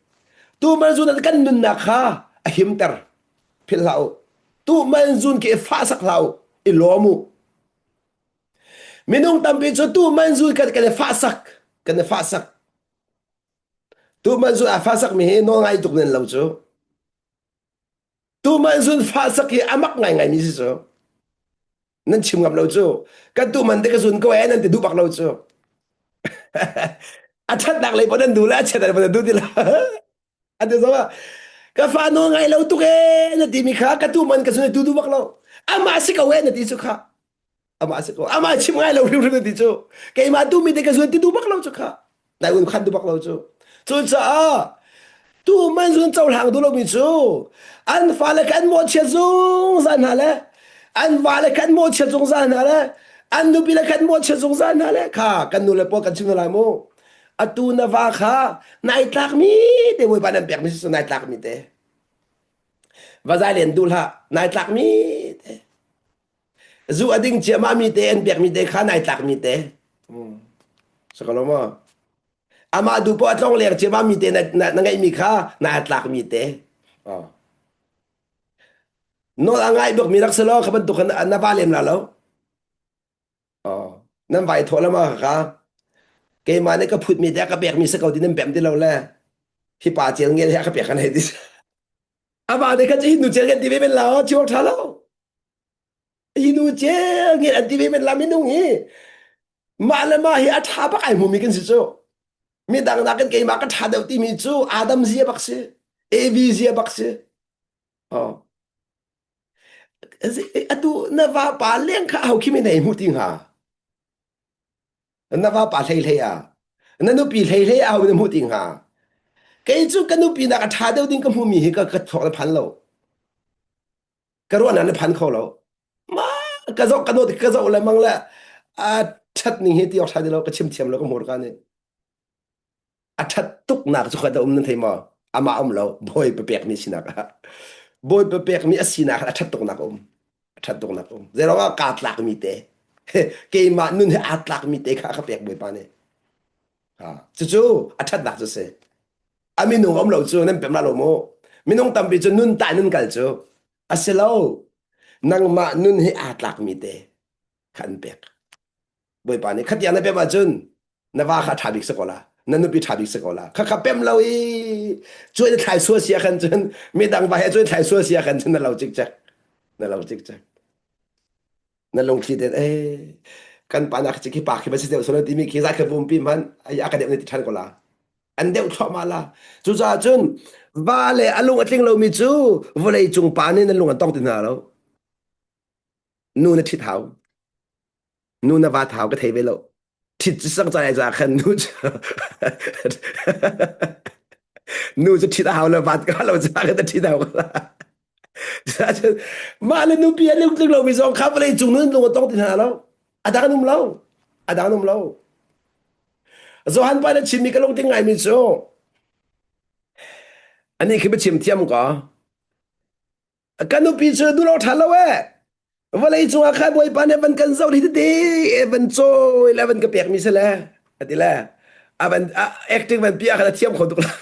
Tuman zunnak kan nunnak kha a himter. Philh hlah u. Tuman zun khi i fahsak hlah u. I lawm u. Minung tampi cu tu man zul kan kan i fahsak kan i fahsak. Tu man zul a fahsak mi hi nawl ngai tuk nan lo cu. Tu man zul fahsak hi a mak ngaingai mi si cu. Nan chim ngam lo cu. Kan tu man te ka zun ko eh nan ti duh bak lo cu. a thatnak lei pon nan duh le a chiatnak lei pon nan duh ti lo. Ati zong ah ka fa nawl ngai lo tuk ee na ti mi kha ka tu man ka zun tu duh bak lo. Amah si ko eh na ti cu kha. Amah si ko. Amah chim ngai lo hrimhrim na ti cu. Keimah tu mi te ka zun ti duh bak lo cu kha. Nai un khan duh bak lo cu. Cucaah tu man zun cohlang duh lomi cu an fale kha an mawhchiat zungzal hna le An va le khan mawhchiat zungzal hna le an nupi le khan mawhchiat zungzal hna le kha kan nu le pawl kan chim hna lai mu. Atu na va kha nai tlakmi te Bawipa nan pekmi si nai tlakmi te. Va zai len duh hlah nai tlakmi te. Zu a ding ciammah mi te an pekmi te kha nai tlakmi te. Sakalo maw? Amah duh poah tlong leng ciammah mi te na, na, na ngeihmi kha nai tlakmi te. Oh. Nawl a ngai bikmi rak si law kha bantuk khan na va lem la lo. Oh. Nan vai thawh lama kha keimah nih ka phutmi te ka pekmi si ko ti nan pem ti lo le hi pa cel ngel he ka pek kan hei ti. Amah nih khan hi nu cel kan ti ve men la chiwak tha lo. Hi nu cel ngel an ti ve men la minung hi mah le mah hi a tha bak ai hmumi kan si cu. Midang nakin keimah ka tha deuh timi cu Adam zia bak si. Evi zia bak si. Oh. Atu na vapa leng kha ho khi mi nei hmu ti hnga? Na vapa hlei hlei ah. Na nupi hlei hlei ah ho na hmu ti hnga? Kei cu ka nupi nak a ṭha deuh ding ka hmumi hi ka ka thawk na phan lo. Ka ruahnak na phan kho lo. Ma ka zoh ka dawt ka zoh le mang le a ṭhat ning hi ti awk ṭha ti lo ka chim thiam lo ka hmur ka nih. A ṭhat tuknak cu kha um nan thei maw? Amah um lo, Bawipa pekmi sinak ah. Bawipa pekmi a sinak a ṭhat tuknak um. A ṭhat tuknak um. Zeiruang ah kaa tlakmi te. Keimah nun he aa tlakmi te kha a ka pek Bawipa nih. Ha. Cucu a ṭhatnak cu si. A minung um lo cu nan pem la lo mu. Minung tampi cu nun ta nun kal cu. A si lo. Nangmah nun he aa tlakmi te kha an pek. Bawipa nih khatiang na pem ahcun na va kha ṭha bik si ko la na nupi ṭha bik si ko la kha kha pem lo i cuai na thlai sual sia khan cun midang va he cuai thlai sual sia khan cun na lo cikcek na lo cikcek na lungthli ten eh kan pa nak khi pa khi ba si deuh solo timi khi za kha vumpi man ai a ka deuh ne ti ṭhan ko la an deuh thluahmah la cucaah cun va le a lung a tling lomi cu vawlei cung pa nih nan lung an tong ti hna lo nu na ṭhit hau Nu na va thau ka thei ve lo. Ṭhit cu sang cai za khan nu cu nu cu ṭhit a hau lo vat ka lo ca ka ta ṭhit hau la. Mah le nupi a lungtling lomi zong kha vawlei cung nun lung a tong ti hna lo. A dang an um lo. A dang an um lo. Johan pa na chimmi ka lungtling ngaimi cu ani khi biachim thiam ka Ka nupi cu duh lo ṭha lo ee. Vawlei cungah khan Bawipa nih van kan zoh hi tete van cawi le van ka pekmi si le a ti le a van acting van pi ah khan a thiam kho tuk la.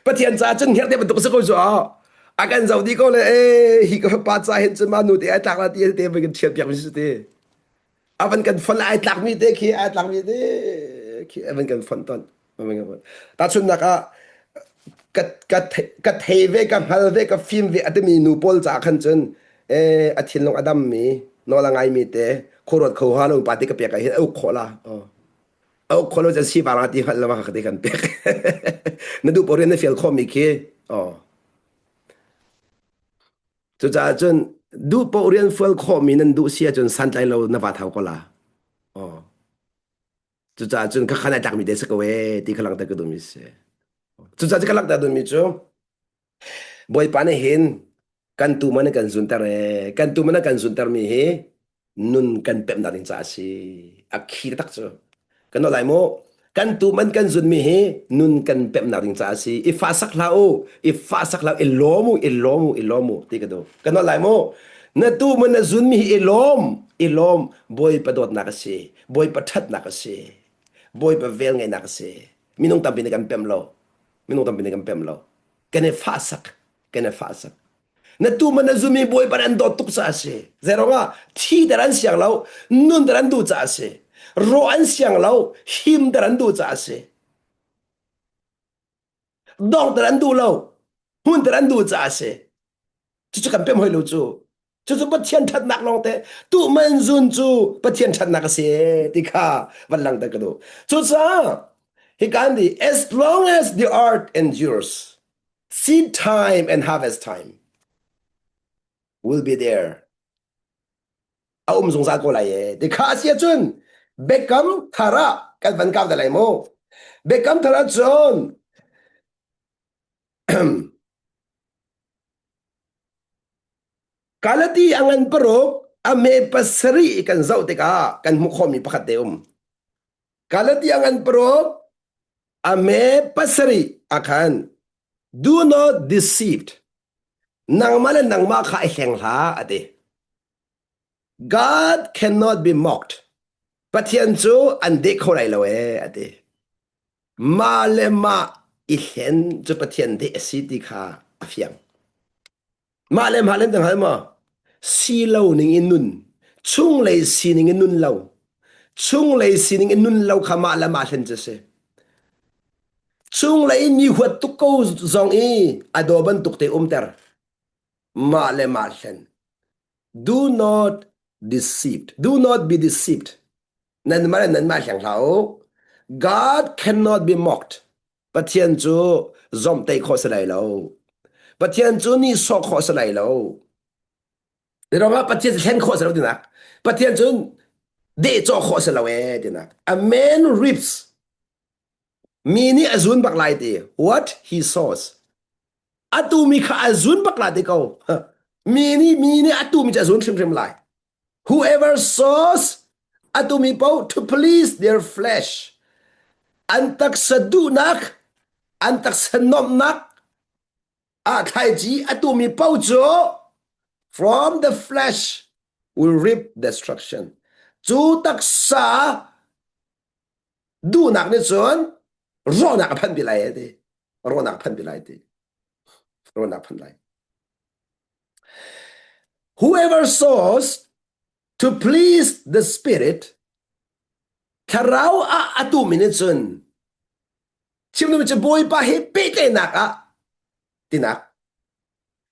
Pathian ca cun hngerh te bantuk si ko cu a kan zoh dih ko le ee hi ka fapa ca hin cun ma nu te ai tlak la ti te van kan thiam piak mi si ti. A van kan fon ai tlakmi te khi ai tlakmi te khi a van kan fon ton. Tahchunhnak ah ka ka ka thei ve ka hngal ve ka fim ve a timi nu pawl caah khan cun eh a thinlung a dammi nawl a ngaimi te khuaruat kho ha lo pa ti ka pek ah hin a uk khawh la. A uk khawh lo cun sifar ti hngalh lo ka ti kan pek. Na duh paoh rian na fial khawhmi khi. Oh. Cucaah cun duh paoh rian fual khawhmi nan duh si ahcun santlai lo na va thau ko la. Oh. Cucaah cun khakha nai tlakmi te si ko ee ti kha langhter ka duhmi si. Cucaah cu ka langhter duhmi cu Bawipa nih hin kan tu man kan zunter ee kan tu man kan zuntermi hi nun kan pemhnak ding caah a si. A khi tak cu. Kan nawl lai mu. Kan tu man kan zunmi hi nun kan pemhnak ding caah a si. I fa sak hlah u, i fa sak hlah u, i lawm u, i lawm u, i lawm u ti ka duh. Kan nawl lai mu. Na tu man na zunmi hi i lawm, i lawm. Bawipa dawtnak a si. Bawipa ṭhatnak a si. Bawipa velngeihnak a si. Minung tampi nih kan pem lo. Minung tampi nih kan pem lo. Kan i fahsak. Kan i fahsak. Na tu man na zumi Bawipa nih an dawt tuk caah a si. Zeiruangah thiter an siang lo, nunter an duh caah a si. Rawh an siang lo, himter an duh caah a si. Dongter an duh lo, hmunter an duh caah a si. Cucu kan pem hoi lo cu. Cucu Pathian ṭhatnak lawngte tuhman zun cu Pathian ṭhatnak a si ti kha van langhter ka duh. Cucaah hika an ti as long as the earth endures seed time and harvest time will be there. A um zungzal ko lai e. Ti kha a si ahcun biakam thar ah kan van kau te lai mu. Biakam thar ah cun Galati a ngan paruk a me pasarih kan zoh tikah kan hmuh khawhmi pakhat te um. Galati a ngan paruk a me pasarih a khan do not deceived nangmah le nangmah kha i hleng hlah a ti. God cannot be mocked. Pathian cu an deh kho lai lo ee a ti. Mah le mah i hlen cu Pathian deh a si ti kha a fiang. Mah le mah le na hngal maw? Si lo ning in nun, chunglei sining in nun lo, chunglei sining in nun lo kha mah le mah hlen cu si. Chunglei in mi huat tuk ko zong i a daw bantuk te umter. Mah le mah hlen. Do not deceived. Do not be deceived. Nanmah le nanmah hleng hlah u. God cannot be mocked. Pathian cu zomhtaih khawh si lai lo. Pathian cu nihsawh khawh si lai lo. Ruangah Pathian cu hlen khawh si lo tinak. Pathian cu dehcawh khawh si lo ee tinak. A man reaps. Mi nih a zun bak lai ti. What he sows. A tumi kha a zun bak lai ti ko. Mi nih mi nih a tumi cu a zun hrimhrim lai. Whoever sows a tumi paoh to please their flesh an taksa duhnak an taksa nuamhnak ah thlaici a tumi paoh cu from the flesh will reap destruction. Cu taksa duhnak nih cun rawhnak a phanh pi lai ti. Rawhnak a phanh pi lai ti. Rawhnak phanh lai. Whoever sows to please the Spirit, thlarau ah a tumi nih cun chim duhmi cu Bawipa he pehtlaihnak ah tinak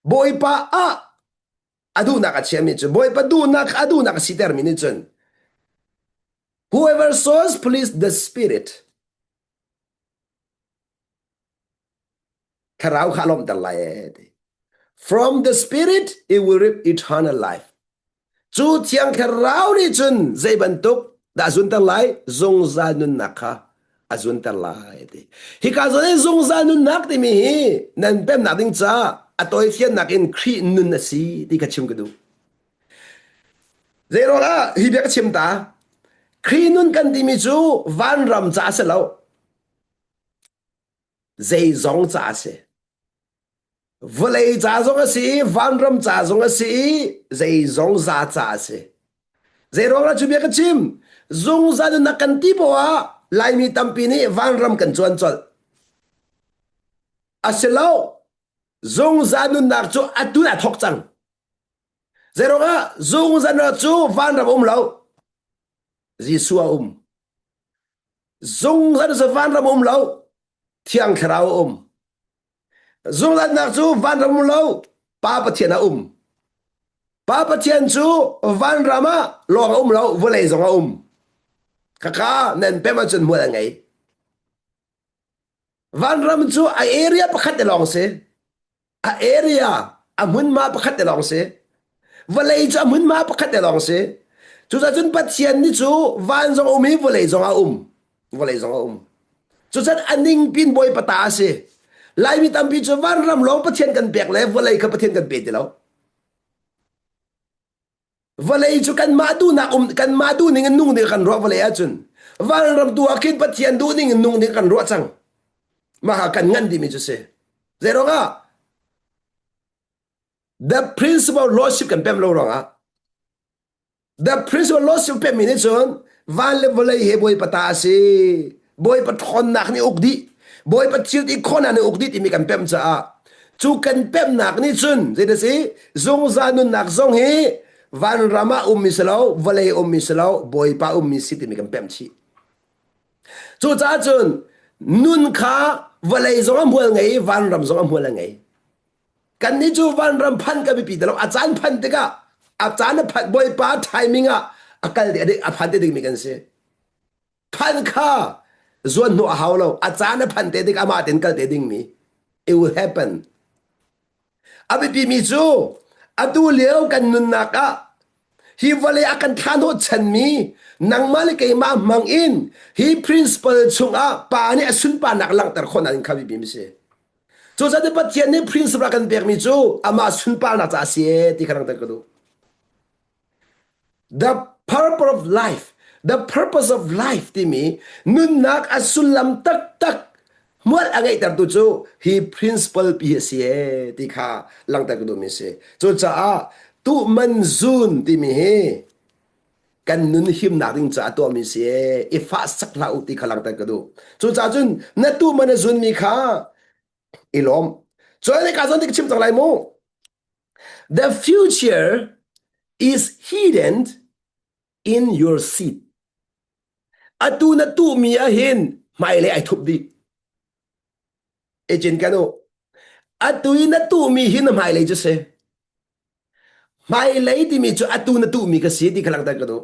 Bawipa ah a duhnak a chiami cu Bawipa duhnak a duhnak a sitermi nih cun whoever sows please the Spirit Thlarau kha a lawmhter lai ee ti. From the spirit it will reap eternal life. Cu thiang thlarau nih cun zei bantuk dah a zunter lai? Zungzal nunnak kha a zunter lai ti. Hika zawn i zungzal nunnak timi hi nan pemnak ding caah a tawifiannak in Khrih nun a si ti kha chim ka duh. Zeiruang ah hi bia ka chim ta? Khrih nun kan timi cu vanram ca a si lo. Zeizong ca a si. Vawlei ca zong a si i vanram ca zong a si i zeizong za ca a si. Zeiruang ah cu bia ka chim? Zungzal nunnak kan ti poah ah Laimi tampi nih vanram kan cuan colh. A si lo. Zungzal nunnak cu atu a thawk cang. Zeiruang ah zungzal nunnak cu vanram um lo. Jesuh a um. Zungzal cu vanram um lo. Thiang Thlarau a um. Zungzalnak cu vanram um lo. Pa Pathian a um. Pa Pathian cu vanram ah lawng a um lo, vawlei zong a um. Kaka nan pem ahcun hmual a ngei. Vanram cu a area pakhat te lawng si. A area a hmunhma pakhat te lawng si. Vawlei cu a hmunhma pakhat te lawng si. Cucaah cun Pathian nih cu van zong a um i vawlei zong a um. Vawlei zong a um. Cucaah a ningpin Bawipa ta a si. Laimi tampi cu vanram lawng Pathian kan pek le vawlei kha Pathian kan pe ti lo. Vawlei cu kanmah duhnak um kanmah duhning in nung ding kan ruah vawlei ahcun vanram tu ah khin Pathian duhning in nung ding kan ruah cang. Mah kha kan ngan timi cu si. Zei ruangah? The principle of lordship kan pem lo ruangah the principle of lordship pemmi nih cun van le vawlei he Bawipa ta a si. Bawipa ṭhawnnak nih uk dih. Bawipa thil ti khawhnak nih uk dih timi kan pemh caah cu kan pemhnak nih cun zeidah si zungzal nunnak zong hi vanram ah ummi si lo vawlei ummi si lo Bawipa ummi si timi kan pemh chih. Cucaah cun nun kha vawlei zong a hmual ngei i vanram zong a hmual a ngei. Kannih cu vanram phan kan biapi ti lo. A caan phan tikah a caan a phanh Bawipa timing ah a kal a phan te dingmi kan si. Phan kha zuan hnawh a hau lo. A caan a phan te tik amah tein kal te dingmi. It will happen. A biapimi cu atu lio kan nunnak ah hi vawlei a kan thlah chanmi nangmah le keimah hmang in hi principle chungah pa nih a sunparnak langhter khawhnak in kha biapimi si. Cucaah Pathian nih principle a kan pekmi cu amah sunparnak caah a si ti kha langhter ka duh. The purpose of life, the purpose of life timi nunnak a sullam taktak hmual a ngeihtertu cu hi principle pi hi a si ee ti kha langhter ka duhmi a si. Cucaah tuh man zun timi hi kan nun himnak ding caah tuahmi si ee i fah sak hlah u ti kha langhter ka duh. Cucaah cun na tuh man a zunmi kha i lawm. Cun ka zawn ti ka chim cang lai mu. The future is hidden in your seed. Atu na tuhmi ahhin hmailei ai thup dih. E cin kan u. Atu i na tuhmi hi na hmailei cu si. Hmailei timi cu atu na tuhmi ka si ti kha langhter ka duh.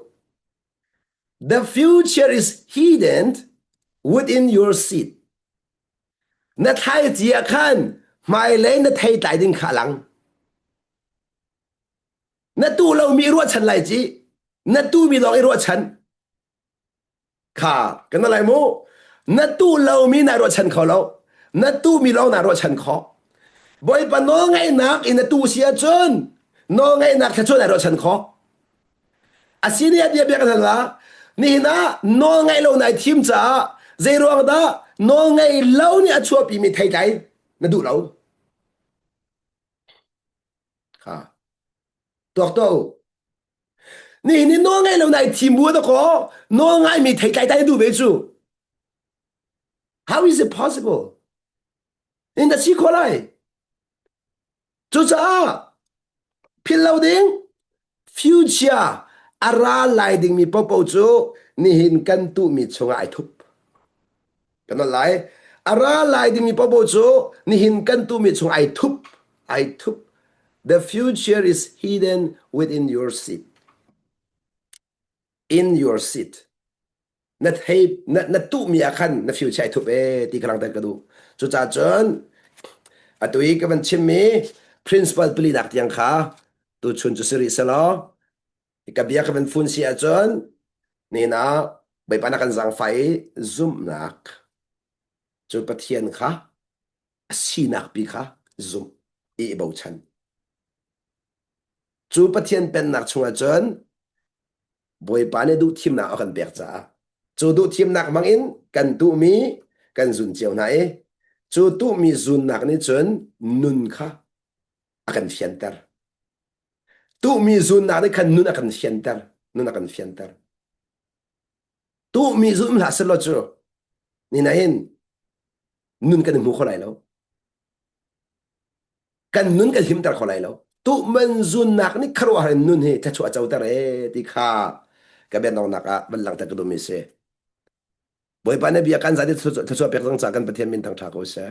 The future is hidden within your seed. Na thlaici ah khan hmailei na theitlai ding kha a lang. Na tuh lomi i ruahchan lai ci. Na tuhmi lawng i ruahchan. Kha kan lai mu. Na tuh lomi naa ruahchan kho lo. Na tuhmi lawng naa ruahchan khawh. Bawipa nawlngaihnak in na tuh si ahcun nawlngaihnak thluachuah naa ruahchan khawh. A si nih a bia bia kan hal la. Nihin ah nawl ngaih lo nai thim caah zei ruang dah nawl ngaih lo nih a chuahpimi theitlai na duh lo. Kha. Tuak tuah u. Nihin ni nawl ngaih lo nai thim bu da kaw nawl ngaimi theitlai tai duh ve cu. How is it possible? In na si kho lai. Cucaah philh lo ding future a ra lai dingmi paohpaoh cu nihin kan tuhmi chungah ai thup. Kan on lai. A ra lai dingmi paohpaoh cu nihin kan tuhmi chung ai thup. Ai thup. The future is hidden within your seed. In your seed. Na thei na, na tuhmi ah khan na future ai thup e ti kha langhter ka duh. Cucaah cun atu i ka van chimmi principle palinak tiang kha tuchun cu si rih selaw ka bia ka van fun si ahcun nihin ah Bawipa na kan zaangfah i zumhnak cu Pathian kha a sinak pi kha zumh i i bochan. Cu Pathian pennak chungah cun Bawipa nih duhthimnak a kan pek caah cu duhthimnak hmangin kan tuhmi kan zun cio hna i cu tuhmi zunnak nih cun nun kha a kan fianter. Tuhmi zunnak nih khan nun a kan fianter. Nun a kan fianter. Tuhmi zun hlah selaw cu ni nain nun kan i hmu kho lai lo. Kan nun kan himter kho lai lo. Tuhman zunnak nih khuaruahhar in nun hi thluachuah a coter ee ti kha ka biadonghnak ah van langhter ka duhmi si. Bawipa nih bia kan zat i thluachuah pek zong ca kan Pathian min thangṭha ko seh.